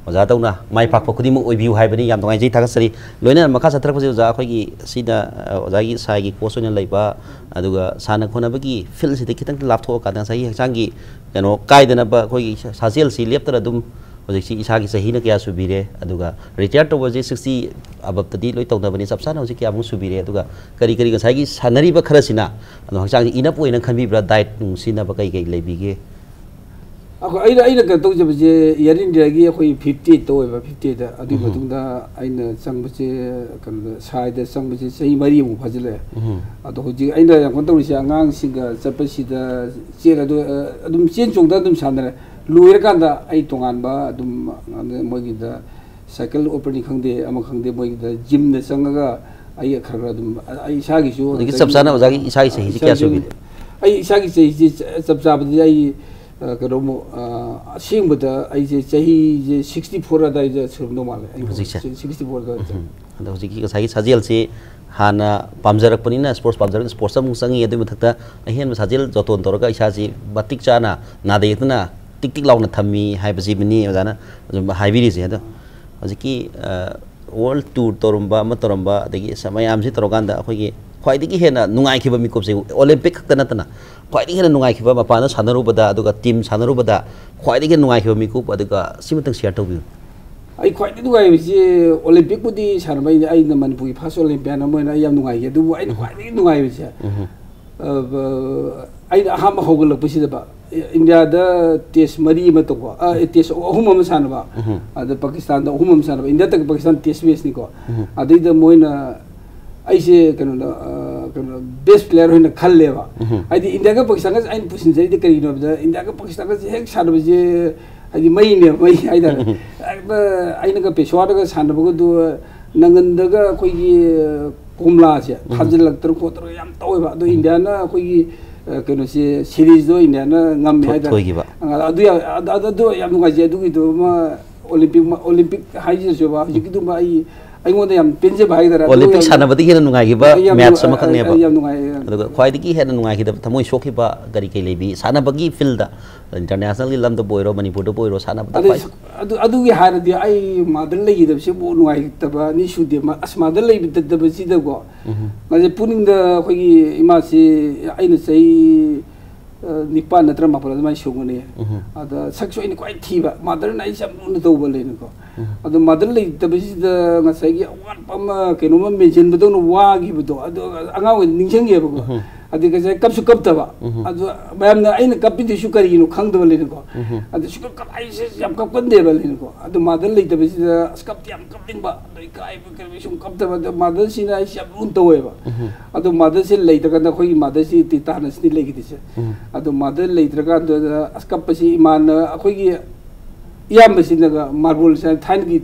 ꯑꯣꯖꯥꯗꯧꯅ ꯃꯥꯏ ꯄꯥꯛꯄ ꯈꯨꯗꯤꯡꯃꯛ ꯑꯣꯏꯕꯤꯌꯨ ꯍꯥꯏꯕꯅꯤ꯫ ꯌꯥꯝ ꯅꯨꯡꯉꯥꯏꯖꯩ, ꯊꯥꯒꯠꯆꯔꯤ꯫ ꯂꯣꯏꯅꯅ ꯃꯈꯥ ꯆꯠꯊꯔꯛꯄꯁꯦ ꯑꯣꯖꯥ ꯑꯩꯈꯣꯏꯒꯤ ꯁꯤꯗ, ꯑ, ꯑꯣꯖꯥꯒꯤ ꯁꯥꯏꯒꯤ ꯀꯣꯁ ꯑꯣꯏꯅ ꯂꯩꯕ, ꯑꯗꯨꯒ ꯁꯥꯟꯅ ꯈꯣꯠꯅꯕꯒꯤ ꯐꯤꯜꯁꯤꯗ ꯈꯤꯇꯪ ꯂꯥꯞꯊꯣꯛꯑꯀꯥꯟꯗ ꯉꯁꯥꯏꯒꯤ ꯍꯛꯆꯥꯡꯒꯤ ꯀꯩꯅꯣ ꯀꯥꯏꯗꯅꯕ ꯑꯩꯈꯣꯏꯒꯤ ꯁꯥ-, ꯁꯥꯖꯦꯜꯁꯤ ꯂꯦꯞꯇꯅ ꯑꯗꯨꯝ ꯍꯧꯖꯤꯛꯁꯤ ꯏꯁꯥꯒꯤ ꯆꯍꯤꯅ ꯀꯌꯥ ꯁꯨꯕꯤꯔꯦ, ꯑꯗꯨꯒ ꯔꯤꯇꯥꯌꯔ ꯇꯧꯕꯁꯦ sixty above ꯇꯗꯤ ꯂꯣꯏ ꯇꯧꯅꯕꯅꯤ꯫ ꯆꯞ ꯆꯥꯅ ꯍꯧꯖꯤꯛ ꯀꯌꯥꯃꯨꯛ ꯁꯨꯕꯤꯔꯦ? ꯑꯗꯨꯒ ꯀꯔꯤ ꯀꯔꯤ ꯉꯁꯥꯏꯒꯤ ꯁꯥꯟꯅꯔꯤꯕ ꯈꯔꯁꯤꯅ ꯑꯗꯣ ꯍꯛꯆꯥꯡꯁꯦ enough ꯑꯣꯏꯅ ꯈꯟꯕꯤꯕ꯭ꯔꯥ? Diet ꯅꯨꯡ ꯁꯤꯖꯤꯟꯅꯕ ꯀꯩ ꯀꯩ ꯂꯩꯕꯤꯒꯦ? ꯑꯩꯈꯣꯏ, ꯑꯩꯅ, ꯑꯩꯅ ꯀꯩꯅꯣ ꯇꯧꯖꯕꯁꯦ, Air India ꯒꯤ ꯑꯩꯈꯣꯏ fifty eight ꯇ ꯑꯣꯏꯕ, fifty eight ꯇ꯫ ꯑꯗꯨꯒꯤ ꯃꯇꯨꯡꯗ ꯑꯩꯅ ꯆꯪꯕꯁꯦ, ꯀꯩꯅꯣꯗ, ꯁꯥꯏꯗ ꯆꯪꯕꯁꯦ ꯆꯍꯤ ꯃꯔꯤꯃꯨꯛ ꯐꯥꯖꯤꯜꯂꯛꯑꯦ꯫ ꯑꯗꯣ ꯍꯧꯖꯤꯛ ꯑꯩꯅ ꯌꯥꯝ ꯀꯟꯅ ꯇꯧꯔꯤꯁꯦ, ꯑꯉꯥꯡꯁꯤꯡꯒ ꯆꯠꯄꯁꯤꯗ ꯆꯦꯟ ꯑꯗꯨ, ꯑ, ꯑꯗꯨꯝ ꯆꯦꯟ ꯆꯣꯡꯗꯅ ꯑꯗꯨꯝ ꯁꯥꯟꯅꯔꯦ꯫ ꯂꯣꯏꯔꯀꯥꯟꯗ ꯑꯩ ꯇꯣꯉꯥꯟꯕ ꯑꯗꯨꯝ, ꯑ, ꯃꯣꯏꯒꯤꯗ ꯁꯥꯏꯀꯜ ꯑꯣꯄꯔꯅꯤ ꯈꯪꯗꯦ, ꯑꯃ ꯈꯪꯗꯦ, ꯃꯣꯏꯒꯤꯗ ꯖꯤꯝꯗ ꯆꯪꯉꯒ ꯑꯩ ꯈꯔ ꯈꯔ ꯑꯗꯨꯝ, ꯑ, ꯑꯩ ꯏꯁꯥꯒꯤꯁꯨ ꯍꯧꯖꯤꯛꯀꯤ ꯆꯞ ꯆꯥꯅ ꯑꯣꯖꯥꯒꯤ ꯏꯁꯥꯒꯤ ꯆꯍꯤꯁꯤ ꯀꯌꯥ ꯏꯁꯥꯒꯤ ꯁꯨꯕꯤꯔꯦ? ꯑꯩ ꯏꯁꯥꯒꯤ ꯆꯍꯤꯁꯤ ꯆ-, ꯆꯞ ꯆꯥꯕꯗꯤ ꯑꯩ, ꯑ, ꯀꯩꯅꯣꯃꯨꯛ, ꯑ, ꯑꯁꯦꯡꯕꯗ ꯑꯩꯁꯦ ꯆꯍꯤꯁꯦ sixty four ꯑꯗꯥꯏꯗ ꯁꯨꯔꯝꯗꯧ ꯃꯥꯜꯂꯦ꯫ ꯑꯩ ꯍꯧꯖꯤꯛꯁꯦ? Sixty four ꯑꯗꯥꯏꯗ꯫ ꯑꯗꯣ ꯍꯧꯖꯤꯛꯀꯤ ꯉꯁꯥꯏꯒꯤ ꯁꯥꯖꯦꯜꯁꯤ ꯍꯥꯟꯅ ꯄꯥꯝꯖꯔꯛꯄꯅꯤꯅ, sports ꯄꯥꯝꯖꯔꯛꯄꯅꯤꯅ, sports ꯇ ꯑꯃꯨꯛ ꯆꯪꯉꯤ꯫ ꯑꯗꯨꯒꯤ ꯃꯊꯛꯇ ꯑꯍꯦꯟꯕ ꯁꯥꯖꯦꯜ ꯖꯣꯇꯣꯟ ꯇꯧꯔꯒ ꯏꯁꯥꯁꯤ ꯃꯇꯤꯛ ꯆꯥꯅ ꯅꯥꯗ ꯌꯦꯛꯇꯅ ꯇꯤꯛ ꯇꯤꯛ ꯂꯥꯎꯅ ꯊꯝꯃꯤ ꯍꯥꯏꯕꯁꯤꯕꯨꯅꯤ ꯑꯣꯖꯥꯅ ꯑꯗꯨꯝ ꯍꯥꯏꯕꯤꯔꯤꯁꯦ꯫ ꯑꯗꯣ ꯍꯧꯖꯤꯛꯀꯤ, ꯑ, ꯋꯥꯔꯜ ꯇꯨꯔ ꯇꯧꯔꯝꯕ, ꯑꯃ ꯇꯧꯔꯝꯕ, ꯑꯗꯒꯤ ꯁ-, ꯃꯌꯥꯝꯁꯤ ꯇꯧꯔꯀꯥꯟꯗ ꯑꯩꯈꯣꯏꯒꯤ ꯈ꯭ꯋꯥꯏꯗꯒꯤ ꯍꯦꯟꯅ ꯅꯨꯡꯉꯥꯏꯈꯤꯕ ꯃꯤꯀꯨꯞꯁꯦ, ꯑꯣꯂꯤꯝꯄꯤꯛ ꯈꯛꯇ ꯅꯠꯇꯅ ꯈ꯭ꯋꯥꯏꯗꯒꯤ ꯍꯦꯟꯅ ꯅꯨꯡꯉꯥꯏꯈꯤꯕ, ꯃꯄꯥꯟꯗ ꯁꯥꯟꯅꯔꯨꯕꯗ, ꯑꯗꯨꯒ ꯇꯤꯝ ꯁꯥꯟꯅꯔꯨꯕꯗ ꯈ꯭ꯋꯥꯏꯗꯒꯤ ꯍꯦꯟꯅ ꯅꯨꯡꯉꯥꯏꯈꯤꯕ ꯃꯤꯀꯨꯞ, ꯑꯗꯨꯒ ꯁꯤꯃꯇꯪ ꯁꯤꯌꯥꯔ ꯇꯧꯕꯤꯌꯨ꯫ ꯑꯩ ꯈ꯭ꯋꯥꯏꯗꯒꯤ ꯅꯨꯡꯉꯥꯏꯕꯁꯤ ꯑꯣꯂꯤꯝꯄꯤꯛꯄꯨꯗꯤ ꯁꯥꯟꯅꯕ, ꯑꯩꯅ, ꯑꯩꯅ ꯃꯅꯤꯄꯨꯔꯒꯤ ꯐꯥꯔꯁ ꯑꯣꯂꯤꯝꯄꯤꯌꯥꯟ ꯑꯃ ꯑꯣꯏꯅ ꯑꯩ ꯌꯥꯝ ꯅꯨꯡꯉꯥꯏꯈꯤ꯫ ꯑꯗꯨꯕꯨ ꯑꯩꯅ ꯈ꯭ꯋꯥꯏꯗꯒꯤ ꯅꯨꯡꯉꯥꯏꯕꯁꯦ, ꯑ, ꯕ-, ꯑꯩꯅ ꯑꯍꯥꯟꯕ ꯍꯧꯒꯠꯂꯛꯄꯁꯤꯗ ꯕ-, ꯏꯟꯗꯤꯌꯥꯗ ꯇꯦꯁ ꯃꯔꯤ ꯑꯃ ꯇꯧꯕ, ꯑ, ꯇꯦꯁ ꯑꯍꯨꯝ ꯑꯃ ꯁꯥꯟꯅꯕ, ꯑꯗ ꯄꯥꯀꯤꯁꯇꯥꯟꯗ ꯑꯍꯨꯝ ꯑꯃ ꯁꯥꯟꯅꯕ, ꯏꯟꯗꯤꯌꯥ ꯇꯒ ꯄꯥꯀꯤꯁꯇꯥꯟ ꯇꯦꯁ ꯃꯦꯠꯁꯅꯤꯀꯣ꯫ ꯑꯗꯩꯗ ꯃꯣꯏꯅ ꯑꯩꯁꯦ ꯀꯩꯅꯣꯗ, ꯑ, ꯀꯩꯅꯣ, ꯕꯦꯁ ꯄ꯭ꯂꯦꯌꯔ ꯑꯣꯏꯅ ꯈꯜꯂꯦꯕ꯫ ꯍꯥꯏꯗꯤ ꯏꯟꯗꯤꯌꯥꯒ ꯄꯥꯀꯤꯁꯇꯥꯟꯒꯁꯦ ꯑꯩꯅ ꯄꯨꯁꯤꯟꯖꯔꯤꯗꯤ ꯀꯔꯤꯒꯤꯅꯣ ꯍꯥꯏꯕꯗ, ꯏꯟꯗꯤꯌꯥꯒ ꯄꯥꯀꯤꯁꯇꯥꯟꯒꯁꯦ ꯍꯦꯛ ꯁꯥꯟꯅꯕꯁꯦ ꯍꯥꯏꯗꯤ ꯃꯩꯅꯦꯕ, ꯃꯩ ꯍꯥꯏꯇꯥꯔꯦ꯫ ꯍꯦꯛꯇ ꯑꯩꯅꯒ ꯄꯦꯁꯋꯥꯗꯒ ꯁꯥꯟꯅꯕꯒꯗꯨ ꯅꯪꯒꯟꯗꯒ ꯑꯩꯈꯣꯏꯒꯤ ꯀꯣꯝꯂꯥꯁꯦ ꯊꯥꯖꯤꯜꯂꯛꯇꯅ ꯈꯣꯠꯇꯅ ꯌꯥꯝ ꯇꯧꯋꯦꯕ꯫ ꯑꯗꯣ ꯏꯟꯗꯤꯌꯥꯅ ꯑꯩꯈꯣꯏꯒꯤ, ꯑ, ꯀꯩꯅꯣꯁꯦ, ꯁꯤꯔꯤꯁꯇꯣ ꯏꯟꯗꯤꯌꯥꯅ ꯉꯝꯃꯦ ꯊꯣ-, ꯍꯥꯏꯇꯥꯔꯦ꯫ ꯊꯣꯏꯈꯤꯕ꯫ ꯑ, ꯑꯗꯨ ꯌꯥꯝ, ꯑꯗꯨ, ꯑꯗꯨ ꯌꯥꯝ ꯅꯨꯡꯉꯥꯏꯖꯩ꯫ ꯑꯗꯨꯒꯤꯗꯨꯃ ꯑꯣꯂꯤꯝꯄꯤꯛ ꯃ-, ꯑꯣꯂꯤꯝꯄꯤꯛ ꯍꯥꯏꯁꯤꯅꯁꯨꯕ, ꯍꯧꯖꯤꯛꯀꯤꯗꯨꯃ ꯑꯩ, ꯑꯩꯉꯣꯟꯗ ꯌꯥꯝ ꯄꯦꯟꯖꯕ ꯍꯥꯏꯇꯥꯔꯦ꯫ ꯑꯗꯨ ꯑꯣꯂꯤꯝꯄꯤꯛ ꯌꯥꯝ, ꯁꯥꯟꯅꯕꯗꯒꯤ ꯍꯦꯟꯅ ꯅꯨꯡꯉꯥꯏꯈꯤꯕ ꯌꯥꯝ ꯃꯦꯠꯆ ꯅꯨꯡꯉꯥꯏ-, ꯑꯃꯈꯛꯅꯦꯕ꯫ ꯑꯩ ꯌꯥꯝ ꯅꯨꯡꯉꯥꯏ, ꯌꯥꯝ ꯑꯗꯨꯒ ꯈ꯭ꯋꯥꯏꯗꯒꯤ ꯍꯦꯟꯅ ꯅꯨꯡꯉꯥꯏꯈꯤꯗꯕ, ꯊꯃꯣꯏ ꯁꯣꯛꯈꯤꯕ ꯀꯔꯤ ꯀꯔꯤ ꯂꯩꯕꯤ? ꯁꯥꯟꯅꯕꯒꯤ ꯐꯤꯜꯗ, ꯏꯟꯇꯔꯅꯦꯁꯅꯦꯜꯒꯤ ꯂꯝꯗꯕꯨ ꯑꯣꯏꯔꯣ, ꯃꯅꯤꯄꯨꯔꯗꯕꯨ ꯑꯣꯏꯔꯣ, ꯁꯥꯟꯅꯕꯗ ꯑꯗꯨ, ꯈ꯭ꯋꯥꯏ ꯑꯗꯨ, ꯑꯗꯨꯒꯤ ꯍꯥꯏꯔꯗꯤ ꯑꯩ ꯃꯥꯗꯔ ꯂꯩꯈꯤꯗꯕꯁꯤꯕꯨ ꯅꯨꯡꯉꯥꯏꯇꯕ ꯑꯅꯤ ꯁꯨꯗꯦ꯫ ꯃ-, ꯑꯁ, ꯃꯥꯗꯔ ꯂꯩꯈꯤꯗꯕꯁꯤꯗꯀꯣ, ꯃꯥꯁꯦ ꯄꯨꯛꯅꯤꯡꯗ ꯑꯩꯈꯣꯏꯒꯤ ꯏꯃꯥꯁꯤ ꯑꯩꯅ ꯆꯍꯤ, ꯑ, ꯅꯤꯄꯥꯟ ꯅꯠꯇ꯭ꯔ ꯃꯥꯄꯜ ꯑꯗꯨꯃꯥꯏꯅ ꯁꯨꯡꯒꯅꯤ꯫ ꯑꯗ ꯁꯛꯁꯨ ꯑꯩꯅ ꯈ꯭ꯋꯥꯏ ꯊꯤꯕ, ꯃꯥꯗꯔꯅ ꯑꯩꯁꯦ ꯌꯥꯝ ꯂꯨꯅ ꯇꯧꯕ ꯂꯩꯅꯀꯣ꯫ ꯑꯗꯣ ꯃꯥꯗꯔ ꯂꯩꯇꯕꯁꯤꯗ ꯉꯁꯥꯏꯒꯤ ꯑꯋꯥꯠꯄ ꯑꯃ, ꯀꯩꯅꯣꯝꯃ ꯃꯦꯟꯁꯤꯟꯕꯗꯧꯅ ꯋꯥꯈꯤꯕꯗꯣ, ꯑꯗꯣ ꯑꯉꯥꯡ ꯑꯣꯏꯅ ꯅꯤꯡꯁꯤꯡꯉꯦꯕꯀꯣ꯫ ꯑꯗꯨ ꯉꯁꯥꯏ ꯀꯞꯁꯨ ꯀꯞꯇꯕ꯫ ꯑꯗꯣ ꯃꯌꯥꯝꯅ ꯑꯩꯅ ꯀꯞꯄꯤꯗꯨꯁꯨ ꯀꯔꯤꯒꯤꯅꯣ ꯈꯪꯗꯕ ꯂꯩꯅꯀꯣ꯫ ꯑꯗꯨ ꯁꯨꯀꯞ ꯀꯞ-, ꯑꯩꯁꯦ ꯌꯥꯝ ꯀꯞꯀꯟꯗꯦꯕ ꯂꯩꯅꯀꯣ꯫ ꯑꯗꯣ ꯃꯥꯗꯔ ꯂꯩꯇꯕꯁꯤꯗ ꯑꯁ ꯀꯞꯇꯤ ꯌꯥꯝ ꯀꯞꯅꯤꯡꯕ, ꯑꯗꯣ ꯏꯀꯥꯏꯕ ꯀꯔꯤ ꯁꯨꯝ ꯀꯞꯇꯕ꯫ ꯑꯗꯣ ꯃꯥꯗꯔꯁꯤꯅ ꯑꯩꯁꯦ ꯌꯥꯝ ꯂꯨꯅ ꯇꯧꯋꯦꯕ꯫ ꯑꯗꯣ ꯃꯥꯗꯔꯁꯦ ꯂꯩꯇ꯭ꯔꯀꯥꯟꯗ ꯑꯩꯈꯣꯏꯒꯤ ꯃꯥꯗꯔꯁꯤ ꯇꯤ-, ꯇꯥꯟꯅꯁꯤꯅꯤ ꯂꯩꯈꯤꯗ꯭ꯔꯤꯁꯦ꯫ ꯑꯗꯣ ꯃꯥꯗꯔ ꯂꯩꯇ꯭ꯔꯀꯥꯟꯗꯨꯗ ꯑꯁ ꯀꯞꯄꯁꯤ ꯏꯃꯥꯅ ꯑꯩꯈꯣꯏꯒꯤ ꯏꯌꯥꯝꯕꯁꯤꯅꯒ ꯃꯥꯔꯕꯣꯜ ꯁꯥꯟꯅ-, ꯊꯥꯏꯅꯒꯤ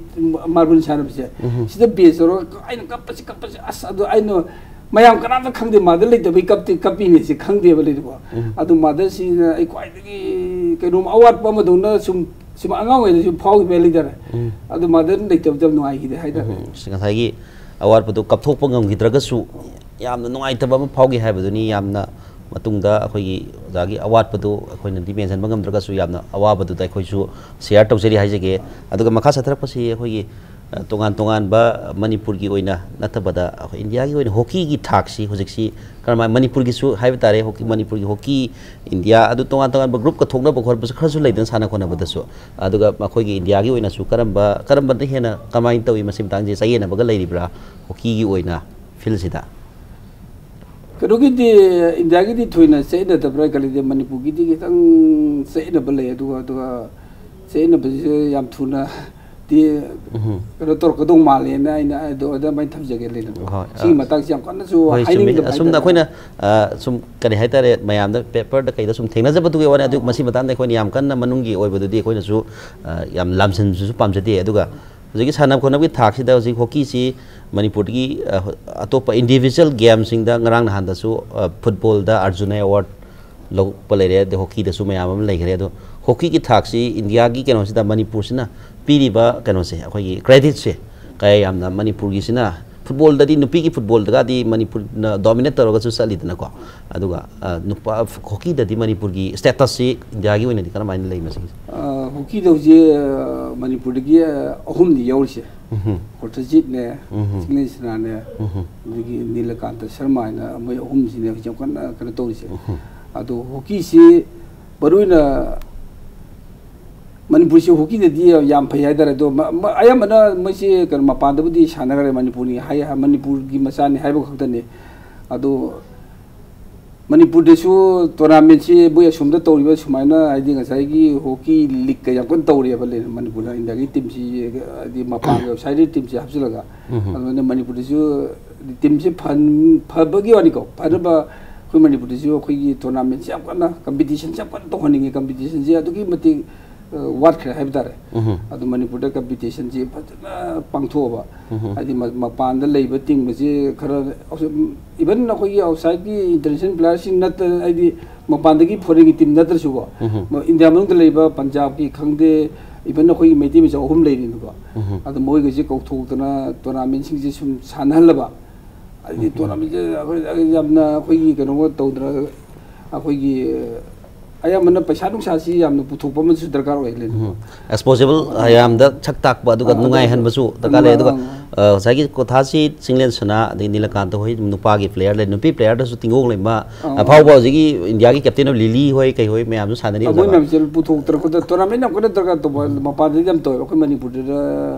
ꯃꯥꯔꯕꯣꯜ ꯁꯥꯟꯅꯕꯁꯦ, ꯁꯤꯗ ꯕꯦꯁ ꯇꯧꯔꯒ ꯑꯩꯅ ꯀꯞꯄꯁꯤ, ꯀꯞꯄꯁꯤ, ꯑꯁ, ꯑꯗꯣ ꯑꯩꯅ ꯃꯌꯥꯝ ꯀꯅꯥꯝꯇ ꯈꯪꯗꯦ, ꯃꯥꯗꯔ ꯂꯩꯇꯕꯩ ꯀꯞꯇꯦ, ꯀꯞꯄꯤꯅꯦꯁꯦ ꯈꯪꯗꯦꯕ ꯂꯩꯅꯀꯣ꯫ ꯑꯗꯣ ꯃꯥꯗꯔꯁꯤꯅ ꯑꯩ ꯈ꯭ꯋꯥꯏꯗꯒꯤ ꯀꯩꯅꯣꯝ ꯑꯋꯥꯠꯄ ꯑꯃꯗꯧꯅ ꯁꯨꯝ, ꯁꯨꯝ ꯑꯉꯥꯡ ꯑꯣꯏꯔꯤꯉꯩꯗ ꯁꯨꯝ ꯐꯥꯎꯈꯤꯕ ꯍꯥꯏ ꯂꯩꯇꯥꯔꯦ꯫ ꯑꯗꯣ ꯃꯥꯗꯔ ꯂꯩꯇꯕꯗ ꯌꯥꯝ ꯅꯨꯡꯉꯥꯏꯈꯤꯗꯦ ꯍꯥꯏꯇꯥꯔꯦ꯫ ꯎꯝ, ꯉꯁꯥꯏꯒꯤ ꯑꯋꯥꯠꯄꯗꯨ ꯀꯞꯊꯣꯛꯄ ꯉꯝꯈꯤꯗ꯭ꯔꯒꯁꯨ ꯌꯥꯝꯅ ꯅꯨꯡꯉꯥꯏꯇꯕ ꯑꯃ ꯐꯥꯎꯈꯤ ꯍꯥꯏꯕꯗꯨꯅꯤ꯫ ꯌꯥꯝꯅ ꯃꯇꯨꯡꯗ ꯑꯩꯈꯣꯏꯒꯤ ꯑꯣꯖꯥꯒꯤ ꯑꯋꯥꯠꯄꯗꯨ ꯑꯩꯈꯣꯏꯅꯗꯤ ꯃꯦꯟꯁꯤꯟꯕ ꯉꯝꯗ꯭ꯔꯒꯁꯨ ꯌꯥꯝꯅ ꯑꯋꯥꯕꯗꯨꯗ ꯑꯩꯈꯣꯏꯁꯨ ꯁꯤꯌꯥꯔ ꯇꯧꯖꯔꯤ ꯍꯥꯏꯖꯒꯦ꯫ ꯑꯗꯨꯒ ꯃꯈꯥ ꯆꯠꯊꯔꯛꯄꯁꯤ ꯑꯩꯈꯣꯏꯒꯤ ꯑ, ꯇꯣꯉꯥꯟ ꯇꯣꯉꯥꯟꯕ ꯃꯅꯤꯄꯨꯔꯒꯤ ꯑꯣꯏꯅ ꯅꯠꯇꯕꯗ ꯑꯩꯈꯣꯏ ꯏꯟꯗꯤꯌꯥꯒꯤ ꯑꯣꯏꯅ ꯍꯣꯀꯤꯒꯤ ꯊꯥꯛꯁꯤ ꯍꯧꯖꯤꯛꯁꯤ ꯀꯔꯝꯍꯥꯏ, ꯃꯅꯤꯄꯨꯔꯒꯤꯁꯨ ꯍꯥꯏꯕ ꯇꯥꯔꯦ, ꯍꯣꯀꯤ, ꯃꯅꯤꯄꯨꯔꯒꯤ ꯍꯣꯀꯤ ꯏꯟꯗꯤꯌꯥ ꯑꯗꯨ ꯇꯣꯉꯥꯟ ꯇꯣꯉꯥꯟꯕ ꯒ꯭ꯔꯨꯞꯀ ꯊꯣꯛꯅꯕ ꯈꯣꯠꯄꯁꯨ ꯈꯔꯁꯨ ꯂꯩꯗꯅ ꯁꯥꯟꯅ ꯈꯣꯠꯅꯕꯗꯁꯨ꯫ ꯑꯗꯨꯒ ꯑꯩꯈꯣꯏꯒꯤ ꯏꯟꯗꯤꯌꯥꯒꯤ ꯑꯣꯏꯅꯁꯨ ꯀꯔꯝꯕ, ꯀꯔꯝꯕꯅ ꯍꯦꯟꯅ ꯀꯃꯥꯏꯅ ꯇꯧꯏ, ꯃꯁꯤ ꯃꯇꯥꯡꯁꯦ ꯆꯌꯦꯠꯅꯕꯒ ꯂꯩꯔꯤꯕ꯭ꯔꯥ ꯍꯣꯀꯤꯒꯤ ꯑꯣꯏꯅ ꯐꯤꯜꯁꯤꯗ? ꯀꯩꯅꯣꯒꯤꯗꯤ, ꯏꯟꯗꯤꯌꯥꯒꯤꯗꯤ ꯊꯣꯏꯅ ꯆꯌꯦꯠꯅꯗꯕ꯭ꯔꯥ ꯈꯜꯂꯤꯗꯤ, ꯃꯅꯤꯄꯨꯔꯒꯤꯗꯤ ꯈꯤꯇꯪ ꯆꯌꯦꯠꯅꯕ ꯂꯩ꯫ ꯑꯗꯨꯒ, ꯑꯗꯨꯒ ꯆꯌꯦꯠꯅꯕꯁꯦ ꯌꯥꯝ ꯊꯨꯅꯗꯤ ꯎꯝ꯫ ꯀꯩꯅꯣ ꯇꯧꯔꯛꯀꯗꯧ ꯃꯥꯜꯂꯦꯅ ꯑꯩꯅ ꯑꯗꯨ ꯑꯗꯨꯃꯥꯏꯅ ꯊꯝꯖꯒꯦ ꯂꯩꯅꯕ꯫ ꯍꯣꯏ, ꯁꯤꯒꯤ ꯑ, ꯃꯇꯥꯡꯁꯦ ꯌꯥꯝ ꯀꯟꯅꯁꯨ ꯍꯣꯏ, ꯆꯨꯝꯃꯤ꯫ ꯍꯥꯏꯅꯤꯡꯗꯕ ꯑꯁꯨꯝꯅ ꯍꯥꯏꯇꯥꯔꯦ꯫ ꯑꯩꯈꯣꯏꯅ, ꯑ, ꯁꯨꯝ ꯀꯔꯤ ꯍꯥꯏꯇꯥꯔꯦ, ꯃꯌꯥꯝꯗ ꯄꯦꯄꯔꯗ ꯀꯩꯗ ꯁꯨꯝ ꯊꯦꯡꯅꯖꯕꯗꯨꯒꯤ ꯋꯥꯅꯤ꯫ ꯑꯗꯨ ꯃꯁꯤ ꯃꯇꯥꯡꯗ ꯑꯩꯈꯣꯏꯅ ꯌꯥꯝ ꯀꯟꯅ ꯃꯅꯨꯡꯒꯤ ꯑꯣꯏꯕꯗꯨꯗꯤ ꯑꯩꯈꯣꯏꯅꯁꯨ, ꯑ, ꯌꯥꯝ ꯂꯥꯝꯁꯤꯟꯕꯁꯨ ꯄꯥꯝꯖꯗꯦ꯫ ꯑꯗꯨꯒ ꯍꯧꯖꯤꯛꯀꯤ ꯁꯥꯟꯅ ꯈꯣꯠꯅꯕꯒꯤ ꯊꯥꯛꯁꯤꯗ ꯍꯧꯖꯤꯛ ꯍꯣꯀꯤꯁꯤ ꯃꯅꯤꯄꯨꯔꯗꯒꯤ, ꯑ, ꯑꯇꯣꯞꯄ ꯏꯟꯗꯤꯕꯤꯖꯨꯋꯦꯜ ꯒꯦꯝꯁꯤꯡꯗ ꯉꯔꯥꯡ ꯅꯍꯥꯟꯗꯁꯨ, ꯑ, ꯐꯨꯠꯕꯣꯜꯗ ꯑꯔꯖꯨꯅꯥ ꯑꯦꯋꯥꯔꯗ ꯂꯧꯕ ꯂꯩꯔꯦ, ꯑꯗꯩ ꯍꯣꯀꯤꯗꯁꯨ ꯃꯌꯥꯝ ꯑꯃ ꯂꯩꯈ꯭ꯔꯦ꯫ ꯑꯗꯣ ꯍꯣꯀꯤꯒꯤ ꯊꯥꯛꯁꯤ ꯏꯟꯗꯤꯌꯥꯒꯤ ꯀꯩꯅꯣꯁꯤꯗ ꯃꯅꯤꯄꯨꯔꯁꯤꯅ ꯄꯤꯔꯤꯕ ꯀꯩꯅꯣꯁꯦ, ꯑꯩꯈꯣꯏꯒꯤ ꯀ꯭ꯔꯦꯗꯤꯠꯁꯦ ꯀꯌꯥ ꯌꯥꯝꯅ ꯃꯅꯤꯄꯨꯔꯒꯤꯁꯤꯅ, ꯐꯨꯠꯕꯣꯜꯗꯗꯤ, ꯅꯨꯄꯤꯒꯤ ꯐꯨꯠꯕꯣꯜꯗꯒꯗꯤ ꯃꯅꯤꯄꯨꯔꯅ ꯗꯣꯃꯤꯅꯦꯠ ꯇꯧꯔꯒꯁꯨ ꯆꯠꯂꯤꯗꯅꯀꯣ꯫ ꯑꯗꯨꯒ, ꯑ, ꯅꯨꯄꯥ ꯍꯣꯀꯤꯗꯗꯤ ꯃꯅꯤꯄꯨꯔꯒꯤ ꯁ꯭ꯇꯦꯇꯁꯁꯤ ꯏꯟꯗꯤꯌꯥꯒꯤ ꯑꯣꯏꯅꯗꯤ ꯀꯔꯝꯍꯥꯏꯅ ꯂꯩ ꯃꯁꯤꯒꯤꯁꯦ? ꯑ, ꯍꯣꯀꯤꯗ ꯍꯧꯖꯤꯛ, ꯑ, ꯃꯅꯤꯄꯨꯔꯗꯒꯤ, ꯑ, ꯑꯍꯨꯝꯗꯤ ꯌꯧꯔꯤꯁꯦ꯫ ꯎꯝꯍꯨꯝ꯫ ꯀꯣꯔꯇꯖꯤꯠꯅꯦ, ꯎꯝꯍꯨꯝ꯫ ꯆꯤꯡꯂꯦꯟ ꯁꯅꯥꯅꯦ, ꯎꯝꯍꯨꯝ꯫ ꯑꯗꯒꯤ ꯅꯤꯂꯀꯥꯟꯇ ꯁꯔꯃ ꯍꯥꯏꯅ ꯃꯣꯏ ꯑꯍꯨꯝꯁꯤꯅꯦ ꯍꯧꯖꯤꯛ ꯌꯥꯝ ꯀꯟꯅ ꯀꯩꯅꯣ ꯇꯧꯔꯤꯁꯦ꯫ ꯎꯝꯍꯨꯝ꯫ ꯑꯗꯣ ꯍꯣꯀꯤꯁꯤ ꯃꯔꯨꯑꯣꯏꯅ ꯃꯅꯤꯄꯨꯔꯁꯤ ꯍꯣꯀꯤꯗꯗꯤ ꯌꯥꯝ ꯐꯩ ꯍꯥꯏꯇꯥꯔꯦ꯫ ꯑꯗꯣ ꯃ-, ꯃ-, ꯑꯌꯥꯝꯕꯅ ꯃꯣꯏꯁꯤ ꯀꯩꯅꯣ ꯃꯄꯥꯟꯗꯕꯨꯗꯤ ꯁꯥꯟꯅꯈ꯭ꯔꯦ, ꯃꯅꯤꯄꯨꯔꯅꯤ ꯍꯥꯏ-, ꯃꯅꯤꯄꯨꯔꯒꯤ ꯃꯆꯥꯅꯤ ꯍꯥꯏꯕ ꯈꯛꯇꯅꯤ꯫ ꯑꯗꯣ ꯃꯅꯤꯄꯨꯔꯗꯁꯨ ꯇꯣꯔꯅꯥꯃꯦꯟꯁꯤ ꯃꯣꯏ ꯑꯁꯣꯝꯗ ꯇꯧꯔꯤꯕ ꯁꯨꯃꯥꯏꯅ, ꯍꯥꯏꯗꯤ ꯉꯁꯥꯏꯒꯤ ꯍꯣꯀꯤ ꯂꯤꯛꯀ ꯌꯥꯝ ꯀꯟꯅ ꯇꯧꯔꯤꯑꯕ ꯂꯩ-, ꯃꯅꯤꯄꯨꯔꯗ ꯏꯟꯗꯤꯌꯥꯒꯤ ꯇꯤꯝꯁꯤ, ꯍꯥꯏꯗꯤ ꯃꯄꯥꯟꯒꯤ ꯑꯥꯎꯠꯁꯥꯏꯗꯔ ꯇꯤꯝꯁꯤ ꯍꯥꯞꯆꯤꯜꯂꯒ꯫ ꯎꯝ꯫ ꯑꯗꯨꯃꯥꯏꯅ ꯃꯅꯤꯄꯨꯔꯗꯁꯨ ꯇꯤꯝꯁꯤ ꯐꯟ-, ꯐꯕꯒꯤ ꯋꯥꯅꯤꯀꯣ, ꯐꯅꯕ ꯑꯩꯈꯣꯏ ꯃꯅꯤꯄꯨꯔꯗꯁꯨ ꯑꯩꯈꯣꯏꯒꯤ ꯇꯣꯔꯅꯥꯃꯦꯟꯁꯤ ꯌꯥꯝ ꯀꯟꯅ, ꯀꯝꯄꯤꯇꯤꯁꯟꯁꯤ ꯌꯥꯝ ꯀꯟꯅ ꯇꯧꯍꯟꯅꯤꯡꯉꯤ꯫ ꯀꯝꯄꯤꯇꯤꯁꯟꯁꯤ ꯑꯗꯨꯛꯀꯤ ꯃꯇꯤꯛ, ꯑ, ꯋꯥꯠꯈ꯭ꯔꯦ ꯍꯥꯏꯕ ꯇꯥꯔꯦ꯫ ꯎꯝ꯫ ꯑꯗꯨ ꯃꯅꯤꯄꯨꯔꯗ ꯀꯝꯄꯤꯇꯤꯁꯟꯁꯤ ꯐꯖꯅ ꯄꯥꯡꯊꯣꯛꯑꯕ, ꯎꯝ꯫ ꯍꯥꯏꯗꯤ ꯃ-, ꯃꯄꯥꯟꯗ ꯂꯩꯕ ꯇꯤꯝꯒꯁꯤ ꯈꯔ, ꯏꯚꯟ ꯑꯩꯈꯣꯏꯒꯤ ꯑꯥꯎꯠꯁꯥꯏꯠꯀꯤ ꯏꯟꯇꯔꯅꯦꯁꯅꯦꯜ ꯄ꯭ꯂꯦꯌꯔꯁꯤꯡ ꯅꯠꯇ-, ꯍꯥꯏꯗꯤ ꯃꯄꯥꯟꯗꯒꯤ ꯐꯣꯔꯦꯟꯒꯤ ꯇꯤꯝ ꯅꯠꯇ꯭ꯔꯁꯨꯀꯣ, ꯎꯝ꯫ ꯃ-, ꯏꯟꯗꯤꯌꯥ ꯃꯅꯨꯡꯗ ꯂꯩꯕ ꯄꯟꯖꯥꯕꯀꯤ ꯈꯪꯗꯦ, ꯏꯚꯟ ꯑꯩꯈꯣꯏꯒꯤ ꯃꯩꯇꯩ ꯃꯆꯥ ꯑꯍꯨꯝ ꯂꯩꯔꯤꯅꯀꯣ, ꯎꯝ꯫ ꯑꯗꯨ ꯃꯣꯏꯒꯩꯁꯦ ꯀꯧꯊꯣꯛꯇꯅ ꯇꯣꯔꯅꯥꯃꯦꯟꯁꯤꯡꯁꯦ ꯁꯨꯝ ꯁꯥꯟꯅꯍꯜꯂꯕ, ꯍꯥꯏꯗꯤ ꯎꯝ꯫ ꯇꯣꯔꯅꯥꯃꯦꯟꯁꯦ ꯑꯩꯈꯣꯏ ꯌꯥꯝꯅ ꯑꯩꯈꯣꯏꯒꯤ ꯀꯩꯅꯣꯒ ꯇꯧꯗꯅ, ꯑꯩꯈꯣꯏꯒꯤ ꯑꯌꯥꯝꯕꯅ ꯄꯩꯁꯥ ꯅꯨꯡꯁꯥꯁꯤ ꯌꯥꯝꯅ ꯄꯨꯊꯣꯛꯄ ꯑꯃꯁꯨ ꯗꯔꯀꯥꯔ ꯑꯣꯏ ꯂꯩꯅꯤ꯫ ꯑꯦꯛꯁꯄꯣꯖꯦꯕꯜ ꯌꯥꯝꯗ ꯁꯛ ꯇꯥꯛꯄ ꯑꯗꯨꯒ ꯑꯥ, ꯅꯨꯡꯉꯥꯏꯍꯟꯕꯁꯨ ꯗꯔꯀꯥꯔ ꯂꯩ꯫ ꯑꯗꯨꯒ ꯑꯥ꯫ ꯑ, ꯉꯁꯥꯏꯒꯤ ꯀꯣꯊꯥꯁꯤ ꯆꯤꯡꯂꯦꯟ ꯁꯅꯥ ꯑꯗꯩ ꯅꯤꯂꯀꯥꯟꯇ ꯍꯣꯏ ꯅꯨꯄꯥꯒꯤ ꯄ꯭ꯂꯦꯌꯔ ꯂꯩ, ꯅꯨꯄꯤ ꯄ꯭ꯂꯦꯌꯔꯗꯁꯨ ꯇꯤꯡꯒꯣꯡ ꯂꯩꯃ ꯑꯥ꯫ ꯑꯐꯥꯎꯕ ꯍꯧꯖꯤꯛꯀꯤ ꯏꯟꯗꯤꯌꯥꯒꯤ ꯀꯦꯞꯇꯦꯟ ꯑꯣꯐ ꯂꯤꯂꯤ ꯍꯣꯏ ꯀꯩ ꯍꯣꯏ ꯃꯌꯥꯝꯁꯨ ꯁꯥꯟꯅꯔꯤ ꯃꯣꯏ ꯑꯣꯖꯥ꯫ ꯃꯌꯥꯝꯁꯦ ꯄꯨꯊꯣꯛꯇꯅ ꯈꯣꯠꯇꯅ ꯇꯣꯔꯅꯥꯃꯦꯟ ꯌꯥꯝ ꯀꯟꯅ ꯗꯔꯀꯥꯔ ꯇꯧꯕ ꯃꯄꯥꯟꯗꯗꯤ ꯌꯥꯝ ꯇꯧꯋꯦꯕ꯫ ꯑꯩꯈꯣꯏ ꯃꯅꯤꯄꯨꯔꯗ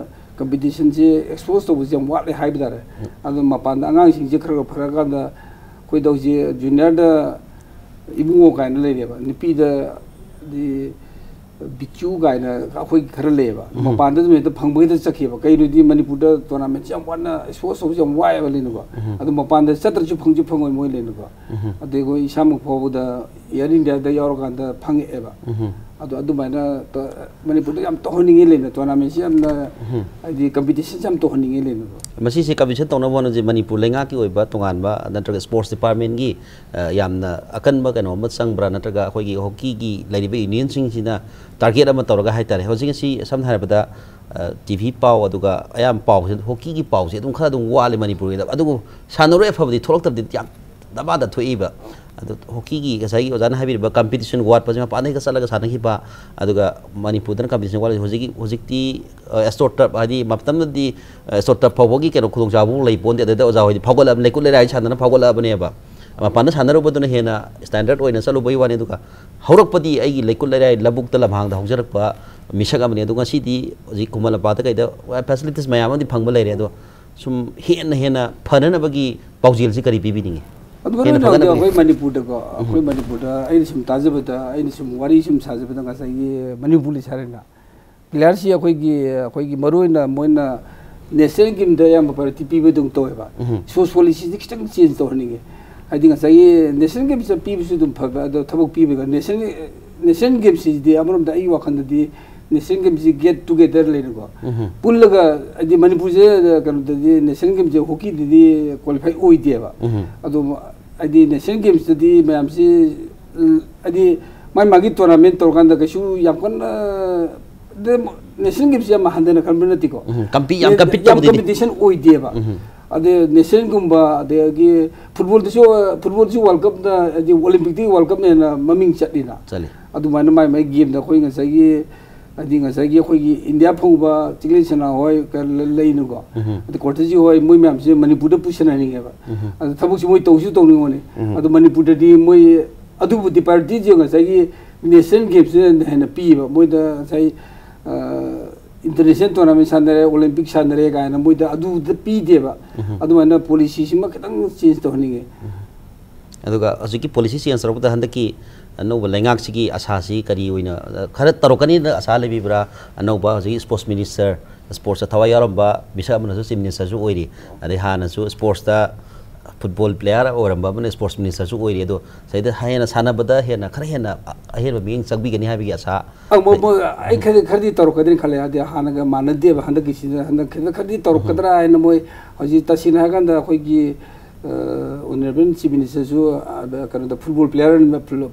ꯀꯝꯄꯤꯇꯤꯁꯟꯁꯦ ꯑꯦꯛꯁꯄꯣꯖ ꯇꯧꯕꯁꯦ ꯌꯥꯝ ꯋꯥꯠꯂꯦ ꯍꯥꯏꯕ ꯇꯥꯔꯦ꯫ ꯑꯗꯣ ꯃꯄꯥꯟꯗ ꯑꯉꯥꯡꯁꯤꯡꯁꯦ ꯈꯔ ꯈꯔ ꯐꯔꯀꯥꯟꯗ ꯑꯩꯈꯣꯏꯗ ꯍꯧꯖꯤꯛ ꯖꯨꯅꯤꯌꯔꯗ ꯏꯕꯨꯡꯉꯣ ꯀꯥꯏꯅ ꯂꯩꯔꯦꯕ, ꯅꯨꯄꯤꯗꯗꯤ ꯕꯤꯆꯨ ꯀꯥꯏꯅ ꯑꯩꯈꯣꯏꯒꯤ ꯈꯔ ꯂꯩꯌꯦꯕ꯫ ꯃꯄꯥꯟꯗ ꯑꯗꯨꯝ ꯍꯦꯛꯇ ꯐꯪꯕ ꯍꯦꯛꯇ ꯆꯠꯈꯤꯕ꯫ ꯀꯩꯅꯣꯗꯤ ꯃꯅꯤꯄꯨꯔꯗ ꯇꯣꯔꯅꯥꯃꯦꯟꯁꯦ ꯌꯥꯝ ꯋꯥꯅ, ꯑꯦꯛꯁꯄꯣꯖ ꯇꯧꯕꯁꯦ ꯌꯥꯝ ꯋꯥꯏꯑꯦꯕ ꯂꯩꯅꯀꯣ꯫ ꯑꯗꯣ ꯃꯄꯥꯟꯗ ꯆꯠꯇ꯭ꯔꯁꯨ ꯐꯪꯁꯨ ꯐꯪꯉꯣꯏ ꯃꯣꯏ ꯂꯩꯅꯀꯣ꯫ ꯑꯗꯩ ꯑꯩꯈꯣꯏ ꯏꯁꯥꯃꯛ ꯐꯥꯎꯕꯗ ꯑꯦꯌꯔ ꯏꯟꯗꯤꯌꯥꯗ ꯌꯥꯎꯔꯀꯥꯟꯗ ꯐꯪꯉꯛꯑꯦꯕ꯫ ꯑꯗꯣ ꯑꯗꯨꯃꯥꯏꯅ ꯇ-, ꯃꯅꯤꯄꯨꯔꯗ ꯌꯥꯝ ꯇꯧꯍꯟꯅꯤꯡꯉꯦ ꯂꯩꯅ, ꯇꯣꯔꯅꯥꯃꯦꯟꯁꯦ ꯌꯥꯝꯅ, ꯍꯥꯏꯗꯤ ꯀꯝꯄꯤꯇꯤꯁꯟꯁꯦ ꯌꯥꯝ ꯇꯧꯍꯟꯅꯤꯡꯉꯦ ꯂꯩꯅꯀꯣ꯫ ꯃꯁꯤꯁꯦ ꯀꯝꯄꯤꯇꯤꯁꯟ ꯇꯧꯅꯕ ꯍꯣꯠꯅꯕꯁꯦ ꯃꯅꯤꯄꯨꯔ ꯂꯩꯉꯥꯛꯀꯤ ꯑꯣꯏꯕ ꯇꯣꯉꯥꯟꯕ ꯅꯠꯇ꯭ꯔꯒ ꯁ꯭ꯄꯣꯔꯠꯁ ꯗꯤꯄꯥꯔꯠꯃꯦꯟꯒꯤ, ꯑ, ꯌꯥꯝꯅ ꯑꯀꯟꯕ ꯀꯩꯅꯣ ꯑꯃ ꯆꯪꯕ꯭ꯔꯥ, ꯅꯠꯇ꯭ꯔꯒ ꯑꯩꯈꯣꯏꯒꯤ ꯍꯣꯀꯤꯒꯤ ꯂꯩꯔꯤꯕ ꯌꯨꯅꯤꯌꯟꯁꯤꯡꯁꯤꯅ ꯇꯥꯔꯒꯦꯠ ꯑꯃ ꯇꯧꯔꯒ ꯍꯥꯏꯇꯥꯔꯦ? ꯍꯧꯖꯤꯛ ꯉꯁꯤ ꯁꯝꯅ ꯍꯥꯏꯔꯕꯗ, ꯑ, ꯇꯤ ꯚꯤ ꯄꯥꯎ, ꯑꯗꯨꯒ ꯑꯌꯥꯝꯕ ꯄꯥꯎꯁꯦ ꯍꯣꯀꯤꯒꯤ ꯄꯥꯎꯁꯦ ꯑꯗꯨꯝ ꯈꯔ ꯑꯗꯨꯝ ꯋꯥꯠꯂꯦ ꯃꯅꯤꯄꯨꯔꯒꯤꯗ꯫ ꯑꯗꯨꯕꯨ ꯁꯥꯟꯅꯔꯣꯏ ꯑꯐꯕꯗꯤ ꯊꯣꯛꯂꯛꯇꯕꯗꯤ ꯌꯥꯝ ꯗꯃꯥꯗ ꯊꯣꯛꯏꯕ꯫ ꯑꯗꯣ ꯍꯣꯀꯤꯒꯤ ꯉꯁꯥꯏꯒꯤ ꯑꯣꯖꯥꯅ ꯍꯥꯏꯕꯤꯔꯤꯕ ꯀꯝꯄꯤꯇꯤꯁꯟ ꯋꯥꯠꯄꯁꯦ, ꯃꯄꯥꯟꯗ ꯍꯦꯛꯇ ꯆꯠꯂꯒ ꯁꯥꯟꯅꯈꯤꯕ, ꯑꯗꯨꯒ ꯃꯅꯤꯄꯨꯔꯗꯅ ꯀꯝꯄꯤꯇꯤꯁꯟ ꯋꯥꯠꯂꯤꯁꯦ ꯍꯧꯖꯤꯛꯀꯤ, ꯍꯧꯖꯤꯛꯇꯤ, ꯑ, ꯑꯦꯁꯇ꯭ꯔꯣ ꯇꯔꯞ, ꯍꯥꯏꯗꯤ ꯃꯇꯝꯗꯗꯤ, ꯑ, ꯑꯦꯁꯇ꯭ꯔꯣ ꯇꯔꯞ ꯐꯥꯎꯕꯒꯤ ꯀꯩꯅꯣ ꯈꯨꯗꯣꯡꯆꯥꯕ ꯂꯩ ꯄꯣꯟꯗꯦ꯫ ꯑꯗꯨꯗ ꯑꯣꯖꯥ ꯍꯣꯏꯗꯤ ꯐꯥꯎꯒꯠꯂꯛꯑꯕ, ꯂꯩꯀꯨꯠ ꯂꯩꯔꯥꯏ ꯁꯥꯟꯅꯅ ꯐꯥꯎꯒꯠꯂꯛꯑꯕꯅꯦꯕ꯫ ꯃꯄꯥꯟꯗ ꯁꯥꯟꯅꯔꯨꯕꯗꯨꯅ ꯍꯦꯟꯅ ꯁ꯭ꯇꯦꯟꯗꯔꯠ ꯑꯣꯏꯅ ꯆꯠꯂꯨꯕꯒꯤ ꯋꯥꯅꯤ꯫ ꯑꯗꯨꯒ ꯍꯧꯔꯛꯄꯗꯤ ꯑꯩꯒꯤ ꯂꯩꯀꯨꯠ ꯂꯩꯔꯥꯏ ꯂꯧꯕꯨꯛꯇ ꯂꯝꯍꯥꯡꯗ ꯍꯧꯖꯔꯛꯄ ꯃꯤꯁꯛ ꯑꯃꯅꯤ꯫ ꯑꯗꯣ ꯉꯁꯤꯗꯤ ꯍꯧꯖꯤꯛ ꯈꯨꯃꯟ ꯂꯝꯄꯥꯛꯇ ꯀꯩꯗ ꯐꯦꯁꯤꯂꯤꯇꯤꯁ ꯃꯌꯥꯝ ꯑꯃꯗꯤ ꯐꯪꯕ ꯂꯩꯔꯦ꯫ ꯑꯗꯣ ꯁꯨꯝ ꯍꯦꯟꯅ ꯍꯦꯟꯅ ꯐꯅꯅꯕꯒꯤ ꯄꯥꯎꯖꯦꯜꯁꯤ ꯀꯔꯤ ꯄꯤꯕꯤꯅꯤꯡꯉꯤ? ꯑꯗꯨ ꯃꯔꯨ ꯍꯦꯟꯅ ꯑꯣꯏꯅ ꯍꯧꯖꯤꯛ ꯐꯒꯠꯅꯕꯒꯤ꯫ ꯑꯩꯈꯣꯏ ꯃꯅꯤꯄꯨꯔꯗꯀꯣ, ꯑꯩꯈꯣꯏ ꯃꯅꯤꯄꯨꯔꯗ ꯑꯩꯅ ꯁꯨꯝ ꯇꯥꯖꯕꯗ, ꯑꯩꯅ ꯁꯨꯝ ꯋꯥꯔꯤ ꯁꯨꯝ ꯁꯥꯖꯕꯗ, ꯉꯁꯥꯏꯒꯤ ꯃꯅꯤꯄꯨꯔ ꯂꯩꯁꯥꯔꯦꯅ, ꯄ꯭ꯂꯦꯌꯔꯁꯤ ꯑꯩꯈꯣꯏꯒꯤ, ꯑꯩꯈꯣꯏꯒꯤ ꯃꯔꯨ ꯑꯣꯏꯅ ꯃꯣꯏꯅ ꯅꯦꯁꯅꯦꯜ ꯒꯦꯝꯗ ꯑꯌꯥꯝꯕ ꯄ꯭ꯔꯥꯏꯌꯣꯔꯤꯇꯤ ꯄꯤꯕ ꯑꯗꯨꯝ ꯇꯧꯋꯦꯕ꯫ ꯁꯣꯁ ꯄꯣꯂꯤꯁꯤꯁꯤ ꯈꯤꯇꯪ ꯆꯦꯟꯖ ꯇꯧꯍꯟꯅꯤꯡꯉꯦ꯫ ꯍꯥꯏꯗꯤ ꯉꯁꯥꯏꯒꯤ ꯅꯦꯁꯅꯦꯜ ꯒꯦꯝꯁꯇ ꯄꯤꯕꯁꯨ ꯑꯗꯨꯝ ꯐꯕ, ꯑꯗꯣ ꯊꯕꯛ ꯄꯤꯕꯒ ꯅꯦꯁꯅꯦꯜ, ꯅꯦꯁꯅꯦꯜ ꯒꯦꯝꯁꯤꯗꯤ ꯑꯃꯔꯣꯝꯗ ꯑꯩꯒꯤ ꯋꯥꯈꯜꯗꯗꯤ ꯅꯦꯁꯅꯦꯜ ꯒꯦꯝꯁꯤ ꯒꯦꯠ ꯇꯨꯒꯦꯗꯔ ꯂꯩꯅꯀꯣ꯫ ꯄꯨꯜꯂꯒ ꯍꯥꯏꯗꯤ ꯃꯅꯤꯄꯨꯔꯁꯦ ꯀꯩꯅꯣꯗꯗꯤ ꯅꯦꯁꯅꯦꯜ ꯒꯦꯝꯁꯦ ꯍꯣꯀꯤꯗꯗꯤ ꯀ꯭ꯋꯥꯂꯤꯐꯥꯏ ꯑꯣꯏꯗꯦꯕ꯫ ꯑꯗꯣ ꯍꯥꯏꯗꯤ ꯅꯦꯁꯅꯦꯜ ꯒꯦꯝꯁꯇꯗꯤ ꯃꯌꯥꯝꯁꯤ, ꯎꯝ, ꯍꯥꯏꯗꯤ ꯃꯥꯒꯤ ꯃꯥꯒꯤ ꯇꯣꯔꯅꯥꯃꯦꯟ ꯇꯧꯔꯀꯥꯟꯗ ꯀꯩꯁꯨ ꯌꯥꯝ ꯀꯟꯅ, ꯅꯦꯁꯅꯦꯜ ꯒꯦꯝꯁꯤ ꯌꯥꯝ ꯍꯟꯊꯅ ꯈꯟꯕ ꯅꯠꯇꯦꯀꯣ꯫ ꯎꯝ, ꯀꯝꯄꯤ-, ꯌꯥꯝ ꯀꯝꯄꯤꯠ ꯇꯧꯕꯗꯤ ꯀꯝꯄꯤꯇꯤꯁꯟ ꯑꯣꯏꯗꯦꯕ꯫ ꯑꯗꯩ ꯅꯦꯁꯅꯦꯜꯒꯨꯝꯕ, ꯑꯗꯒꯤ ꯐꯨꯠꯕꯣꯜꯗꯁꯨ, ꯐꯨꯠꯕꯣꯜꯗꯁꯨ ꯋꯥꯔꯜ ꯀꯞꯅ, ꯍꯥꯏꯗꯤ ꯑꯣꯂꯤꯝꯄꯤꯛꯇꯒꯤ ꯋꯥꯔꯜ ꯀꯞꯅ ꯍꯦꯟꯅ ꯃꯃꯤꯡ ꯆꯠꯂꯤꯅ꯫ ꯆꯠꯂꯤ꯫ ꯑꯗꯨꯃꯥꯏꯅ ꯃꯥꯏ ꯃꯥꯏ ꯒꯦꯝꯗ ꯑꯩꯈꯣꯏ ꯉꯁꯥꯏꯒꯤ, ꯍꯥꯏꯗꯤ ꯉꯁꯥꯏꯒꯤ ꯑꯩꯈꯣꯏꯒꯤ ꯏꯟꯗꯤꯌꯥ ꯐꯪꯕ ꯆꯤꯡꯂꯦꯟ ꯁꯅꯥ ꯍꯣꯏ ꯀ-, ꯂ-, ꯂꯩꯅꯀꯣ꯫ ꯎꯝ꯫ ꯑꯗꯩ ꯀꯣꯔꯇꯖꯤ ꯍꯣꯏ, ꯃꯣꯏ ꯃꯌꯥꯝꯁꯦ ꯃꯅꯤꯄꯨꯔꯗ ꯄꯨꯁꯟꯍꯟꯅꯤꯡꯉꯦꯕ꯫ ꯎꯝ꯫ ꯑꯗꯣ ꯊꯕꯛꯁꯦ ꯃꯣꯏ ꯇꯧꯁꯨ ꯇꯧꯅꯤꯡꯉꯣꯅꯦ꯫ ꯎꯝ꯫ ꯑꯗꯣ ꯃꯅꯤꯄꯨꯔꯗꯗꯤ ꯃꯣꯏ ꯑꯗꯨꯕꯨ ꯗꯤꯄꯥꯔꯇꯤꯁꯦ ꯉꯁꯥꯏꯒꯤ ꯅꯦꯁꯅꯦꯜ ꯒꯦꯝꯁꯤꯅ ꯍꯦꯟꯅ ꯄꯤꯌꯦꯕ꯫ ꯃꯣꯏꯗ ꯉꯁꯥꯏ, ꯑ, ꯏꯟꯇꯔꯅꯦꯁꯅꯦꯜ ꯇꯣꯔꯅꯥꯃꯦꯟ ꯁꯥꯟꯅꯔꯦ, ꯑꯣꯂꯤꯝꯄꯤꯛ ꯁꯥꯟꯅꯔꯦ ꯀꯥꯏꯅ ꯃꯣꯏꯗ ꯑꯗꯨꯗ ꯄꯤꯗꯦꯕ꯫ ꯎꯝ꯫ ꯑꯗꯨꯃꯥꯏꯅ ꯄꯣꯂꯤꯁꯤꯁꯤꯃ ꯈꯤꯇꯪ ꯆꯦꯟꯖ ꯇꯧꯍꯟꯅꯤꯡꯉꯦ꯫ ꯑꯗꯨꯒ ꯍꯧꯖꯤꯛꯀꯤ ꯄꯣꯂꯤꯁꯤ ꯆꯦꯟꯖ ꯇꯧꯔꯛꯄꯗ ꯍꯟꯗꯛꯀꯤ ꯑꯅꯧꯕ ꯂꯩꯉꯥꯛꯁꯤꯒꯤ ꯑꯁꯥꯁꯤ ꯀꯔꯤ ꯑꯣꯏꯅ, ꯑ, ꯈꯔ ꯇꯧꯔꯛꯀꯅꯤꯅ ꯑꯁꯥ ꯂꯩꯕꯤꯕ꯭ꯔꯥ? ꯑꯅꯧꯕ ꯍꯧꯖꯤꯛ ꯁ꯭ꯄꯣꯔꯠꯁ ꯃꯤꯅꯤꯁꯇꯔ, ꯁ꯭ꯄꯣꯔꯠꯁꯇ ꯊꯋꯥꯏ ꯌꯥꯎꯔꯝꯕ ꯃꯤꯁꯛ ꯑꯃꯅꯁꯨ ꯆꯤꯐ ꯃꯤꯅꯤꯁꯇꯔꯁꯨ ꯑꯣꯏꯔꯤ, ꯑꯗꯩ ꯍꯥꯟꯅꯁꯨ ꯁ꯭ꯄꯣꯔꯠꯁꯇ ꯐꯨꯠꯕꯣꯜ ꯄ꯭ꯂꯦꯌꯥꯔ ꯑꯣꯏꯔꯝꯕ ꯑꯃꯅ ꯁ꯭ꯄꯣꯔꯠꯁ ꯃꯤꯅꯤꯁꯇꯔꯁꯨ ꯑꯣꯏꯔꯤ꯫ ꯑꯗꯣ ꯁꯤꯗꯩꯗ ꯍꯦꯟꯅ ꯁꯥꯟꯅꯕꯗ ꯍꯦꯟꯅ, ꯈꯔ ꯍꯦꯟꯅ ꯑꯍꯦꯟꯕ ꯃꯤꯠꯌꯦꯡ ꯆꯪꯕꯤꯒꯅꯤ ꯍꯥꯏꯕꯒꯤ ꯑꯁꯥ ꯑꯪ, ꯃꯣꯏ, ꯃꯣꯏ, ꯑꯩ ꯈꯔꯗꯤ, ꯈꯔꯗꯤ ꯇꯧꯔꯛꯀꯗ꯭ꯔꯅ ꯈꯜꯂꯦ꯫ ꯍꯥꯏꯗꯤ ꯍꯥꯟꯅꯒ ꯃꯥꯟꯅꯗꯦꯕ ꯍꯟꯗꯛꯀꯤꯁꯤꯗ꯫ ꯍꯟꯗꯛ ꯈꯤꯇꯪ ꯈꯔꯗꯤ ꯇꯧꯔꯛꯀꯗ꯭ꯔꯥ ꯍꯥꯏꯅ ꯃꯣꯏ ꯍꯧꯖꯤꯛ ꯇꯁꯦꯡꯅ ꯍꯥꯏꯔꯀꯥꯟꯗ ꯑꯩꯈꯣꯏꯒꯤ, ꯑ, ꯑꯣꯅꯔꯦꯕꯜ ꯆꯤꯐ ꯃꯤꯅꯤꯁꯇꯔꯁꯨ, ꯑ, ꯀꯩꯅꯣꯗ ꯐꯨꯠꯕꯣꯜ ꯄ꯭ꯂꯦꯌꯔ,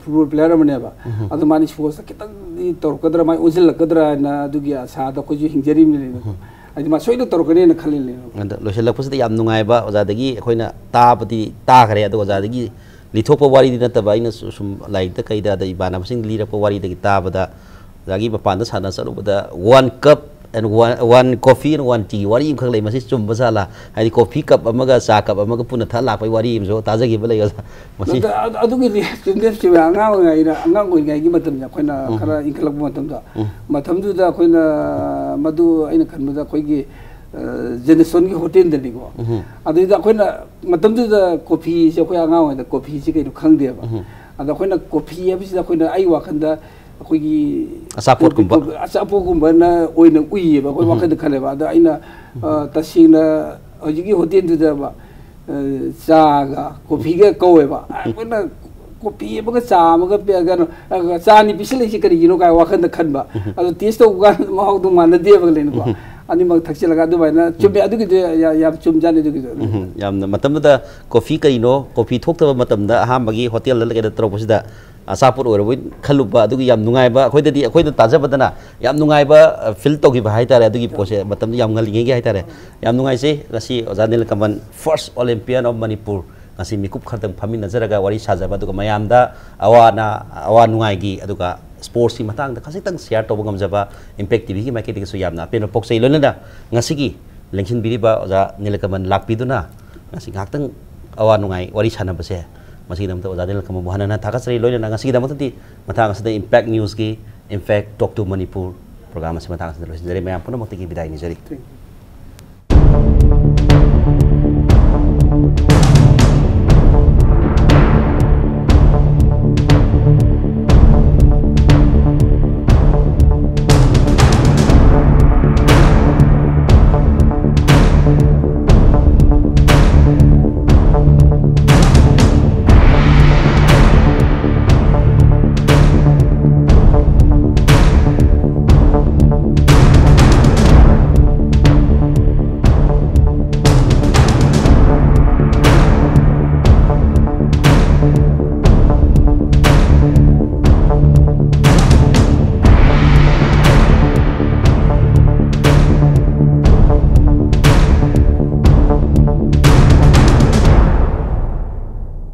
ꯐꯨꯠꯕꯣꯜ ꯄ꯭ꯂꯦꯌꯔ ꯑꯃꯅꯦꯕ꯫ ꯑꯗꯣ ꯃꯥꯅ ꯁ꯭ꯄꯣꯔꯠꯁꯇ ꯈꯤꯇꯪꯗꯤ ꯇꯧꯔꯛꯀꯗ꯭ꯔꯥ, ꯃꯥꯏ ꯑꯣꯟꯁꯤꯜꯂꯛꯀꯗ꯭ꯔꯥ ꯍꯥꯏꯅ ꯑꯗꯨꯒꯤ ꯑꯁꯥꯗ ꯑꯩꯈꯣꯏꯁꯨ ꯍꯤꯡꯖꯔꯤꯕꯅꯤꯅ꯫ ꯍꯥꯏꯗꯤ ꯃꯥ ꯁꯣꯏꯗꯅ ꯇꯧꯔꯛꯀꯅꯤꯅ ꯈꯜꯂꯤꯅꯦ꯫ ꯑꯗ ꯂꯣꯏꯁꯤꯜꯂꯛꯄꯁꯤꯗ ꯌꯥꯝ ꯅꯨꯡꯉꯥꯏꯕ, ꯑꯣꯖꯥꯗꯒꯤ ꯑꯩꯈꯣꯏꯅ ꯇꯥꯕꯗꯤ ꯇꯥꯈ꯭ꯔꯦ, ꯑꯗꯣ ꯑꯣꯖꯥꯗꯒꯤ ꯂꯤꯊꯣꯛꯄ ꯋꯥꯔꯤꯗꯤ ꯅꯠꯇꯕ, ꯑꯩꯅ ꯁꯨ-, ꯁꯨꯝ ꯂꯥꯏꯔꯤꯛꯇ ꯀꯩꯗ, ꯑꯗ ꯏꯃꯥꯟꯅꯕꯁꯤꯡ ꯂꯤꯔꯛꯄ ꯋꯥꯔꯤꯗꯒꯤ ꯇꯥꯕꯗ, ꯑꯣꯖꯥꯒꯤ ꯃꯄꯥꯟꯗ ꯁꯥꯟꯅ ꯆꯠꯂꯨꯕꯗ "One cup and one, one coffee and one tea" ꯋꯥꯔꯤ ꯑꯃꯈꯛ ꯂꯩ, ꯃꯁꯤ ꯆꯨꯝꯕ ꯖꯥꯠꯂꯥ? ꯍꯥꯏꯗꯤ ꯀꯣꯐꯤ ꯀꯞ ꯑꯃꯒ ꯆꯥ ꯀꯞ ꯑꯃꯒ ꯄꯨꯟꯅ ꯊꯛꯑ ꯂꯥꯛꯄꯒꯤ ꯋꯥꯔꯤ ꯑꯃꯁꯨ ꯇꯥꯖꯈꯤꯕ ꯂꯩ, ꯑꯣꯖꯥ꯫ ꯃꯁꯤ ꯑꯗ-, ꯑꯗ-, ꯑꯗꯨꯒꯤꯗꯤ ꯆꯨꯝꯗꯤ ꯆꯨꯝꯃꯦ꯫ ꯑꯉꯥꯡ ꯑꯣꯏꯔꯤꯉꯩꯗ, ꯑꯉꯥꯡ ꯑꯣꯏꯔꯤꯉꯩꯒꯤ ꯃꯇꯝꯗ ꯑꯩꯈꯣꯏꯅ ꯈꯔ ꯏꯟꯈꯠꯂꯛꯄ ꯃꯇꯝꯗ, ꯃꯇꯝꯗꯨꯗ ꯑꯩꯈꯣꯏꯅ, ꯃꯗꯨ ꯑꯩꯅ ꯈꯟꯕꯗ ꯑꯩꯈꯣꯏꯒꯤ, ꯑ, ꯖꯦꯅꯦꯁꯣꯟꯒꯤ ꯍꯣꯇꯦꯜꯗꯅꯤꯀꯣ꯫ ꯑꯗꯨꯗ ꯑꯩꯈꯣꯏꯅ ꯃꯇꯝꯗꯨꯗ ꯀꯣꯐꯤꯁꯦ, ꯑꯩꯈꯣꯏ ꯑꯉꯥꯡ ꯑꯣꯏꯔꯤꯉꯩꯗ ꯀꯣꯐꯤꯁꯦ ꯀꯩꯅꯣ ꯈꯪꯗꯦꯕ꯫ ꯑꯗ ꯑꯩꯈꯣꯏꯅ ꯀꯣꯐꯤ ꯍꯥꯏꯕꯁꯤꯗ ꯑꯩꯈꯣꯏꯅ, ꯑꯩ ꯋꯥꯈꯜꯗ ꯑꯩꯈꯣꯏꯒꯤ ꯑꯆꯥꯄꯣꯠꯀꯨꯝꯕ꯫ ꯑꯆꯥꯄꯣꯠꯀꯨꯝꯕꯅ ꯑꯣꯏꯅ ꯎꯏꯌꯦꯕ ꯑꯩꯈꯣꯏ ꯋꯥꯈꯜꯗ ꯈꯜꯂꯦꯕ꯫ ꯑꯗ ꯑꯩꯅ, ꯑ, ꯇꯁꯦꯡꯅ ꯍꯧꯖꯤꯛꯀꯤ ꯍꯣꯇꯦꯜꯗꯨꯗ, ꯑ, ꯆꯥꯒ ꯀꯣꯐꯤꯒ ꯀꯧꯋꯦꯕ꯫ ꯑꯩꯈꯣꯏꯅ ꯀꯣꯐꯤ ꯑꯃꯒ ꯆꯥ ꯑꯃꯒ ꯄꯤ-, ꯀꯩꯅꯣ, ꯑ, ꯆꯥ ꯑꯅꯤ ꯄꯤꯁꯤꯜꯂꯛꯏꯁꯦ ꯀꯔꯤꯒꯤꯅꯣ ꯀꯥꯏ ꯋꯥꯈꯜꯗ ꯈꯟꯕ꯫ ꯑꯗꯣ ꯇꯦꯁ ꯇꯧꯕ ꯀꯥꯟꯗ ꯃꯍꯥꯎꯗꯣ ꯃꯥꯟꯅꯗꯦꯕ ꯂꯩꯅꯀꯣ꯫ ꯑꯅꯤꯃꯛ ꯊꯛꯆꯤꯜꯂꯒ ꯑꯗꯨꯃꯥꯏꯅ ꯆꯨꯝꯃꯦ꯫ ꯑꯗꯨꯒꯤꯗꯤ ꯌꯥ-, ꯌꯥꯝ ꯆꯨꯝꯖꯥꯠꯅꯤ ꯑꯗꯨꯒꯤꯗꯣ꯫ ꯎꯝ, ꯌꯥꯝꯅ ꯃꯇꯝꯗꯨꯗ ꯀꯣꯐꯤ ꯀꯔꯤꯅꯣ, ꯀꯣꯐꯤ ꯊꯣꯛꯇꯕ ꯃꯇꯝꯗ ꯑꯍꯥꯟꯕꯒꯤ ꯍꯣꯇꯦꯜꯗ ꯀꯩꯗ ꯇꯧꯔꯛꯄꯁꯤꯗ ꯑꯆꯥꯄꯣꯠ ꯑꯣꯏꯔꯕꯣꯏ ꯈꯜꯂꯨꯕ, ꯑꯗꯨꯒꯤ ꯌꯥꯝ ꯅꯨꯡꯉꯥꯏꯕ, ꯑꯩꯈꯣꯏꯗꯗꯤ, ꯑꯩꯈꯣꯏꯅ ꯇꯥꯖꯕꯗꯅ ꯌꯥꯝ ꯅꯨꯡꯉꯥꯏꯕ ꯐꯤꯜ ꯇꯧꯈꯤꯕ ꯍꯥꯏꯇꯥꯔꯦ꯫ ꯑꯗꯨꯒꯤ ꯄꯣꯠꯁꯦ ꯃꯇꯝꯗꯨ ꯌꯥꯝ ꯉꯜꯂꯤꯉꯩꯒꯤ ꯍꯥꯏꯇꯥꯔꯦ꯫ ꯌꯥꯝ ꯅꯨꯡꯉꯥꯏꯖꯩ꯫ ꯉꯁꯤ ꯑꯣꯖꯥ ꯅꯤꯂꯀꯃꯜ, first Olympian of Manipur, ꯉꯁꯤ ꯃꯤꯀꯨꯞ ꯈꯔꯗꯪ ꯐꯝꯃꯤꯟꯅꯖꯔꯒ ꯋꯥꯔꯤ ꯁꯥꯖꯕ, ꯑꯗꯨꯒ ꯃꯌꯥꯝꯗ ꯑꯋꯥꯅ ꯑꯋꯥ ꯅꯨꯡꯉꯥꯏꯒꯤ, ꯑꯗꯨꯒ ꯁ꯭ꯄꯣꯔꯠꯁꯀꯤ ꯃꯇꯥꯡꯗ ꯈꯖꯤꯛꯇꯪ ꯁꯤꯌꯥꯔ ꯇꯧꯕ ꯉꯝꯖꯕ Impact ꯇꯤꯚꯤꯒꯤ ꯃꯥꯏꯀꯩꯗꯒꯤꯁꯨ ꯌꯥꯝꯅ ꯑꯄꯦꯟꯕ ꯐꯣꯡꯆꯩ꯫ ꯂꯣꯏꯅꯅ ꯉꯁꯤꯒꯤ ꯂꯦꯡꯁꯤꯟꯕꯤꯔꯤꯕ ꯑꯣꯖꯥ ꯅꯤꯂꯀꯃꯜ ꯂꯥꯛꯄꯤꯗꯨꯅ ꯉꯁꯤ ꯉꯥꯏꯍꯥꯛꯇꯪ ꯑꯋꯥ ꯅꯨꯡꯉꯥꯏ ꯋꯥꯔꯤ ꯁꯥꯟꯅꯕꯁꯦ, ꯃꯁꯤꯒꯤꯗꯃꯛꯇ ꯑꯣꯖꯥ ꯅꯤꯂꯀꯃꯜꯕꯨ ꯍꯟꯅ ꯍꯟꯅ ꯊꯥꯒꯠꯆꯔꯤ꯫ ꯂꯣꯏꯅꯅ ꯉꯁꯤꯒꯤꯗꯃꯛꯇꯗꯤ ꯃꯇꯥꯡ ꯑꯁꯤꯗ Impact Newsꯀꯤ Impact Talk to Manipur program ꯑꯁꯤ ꯃꯇꯥꯡ ꯑꯁꯤꯗ ꯂꯣꯏꯁꯤꯟꯖꯔꯤ꯫ ꯃꯌꯥꯝ ꯄꯨꯝꯅꯃꯛꯇꯒꯤ ꯕꯤꯗꯥꯏ ꯅꯤꯖꯔꯤ꯫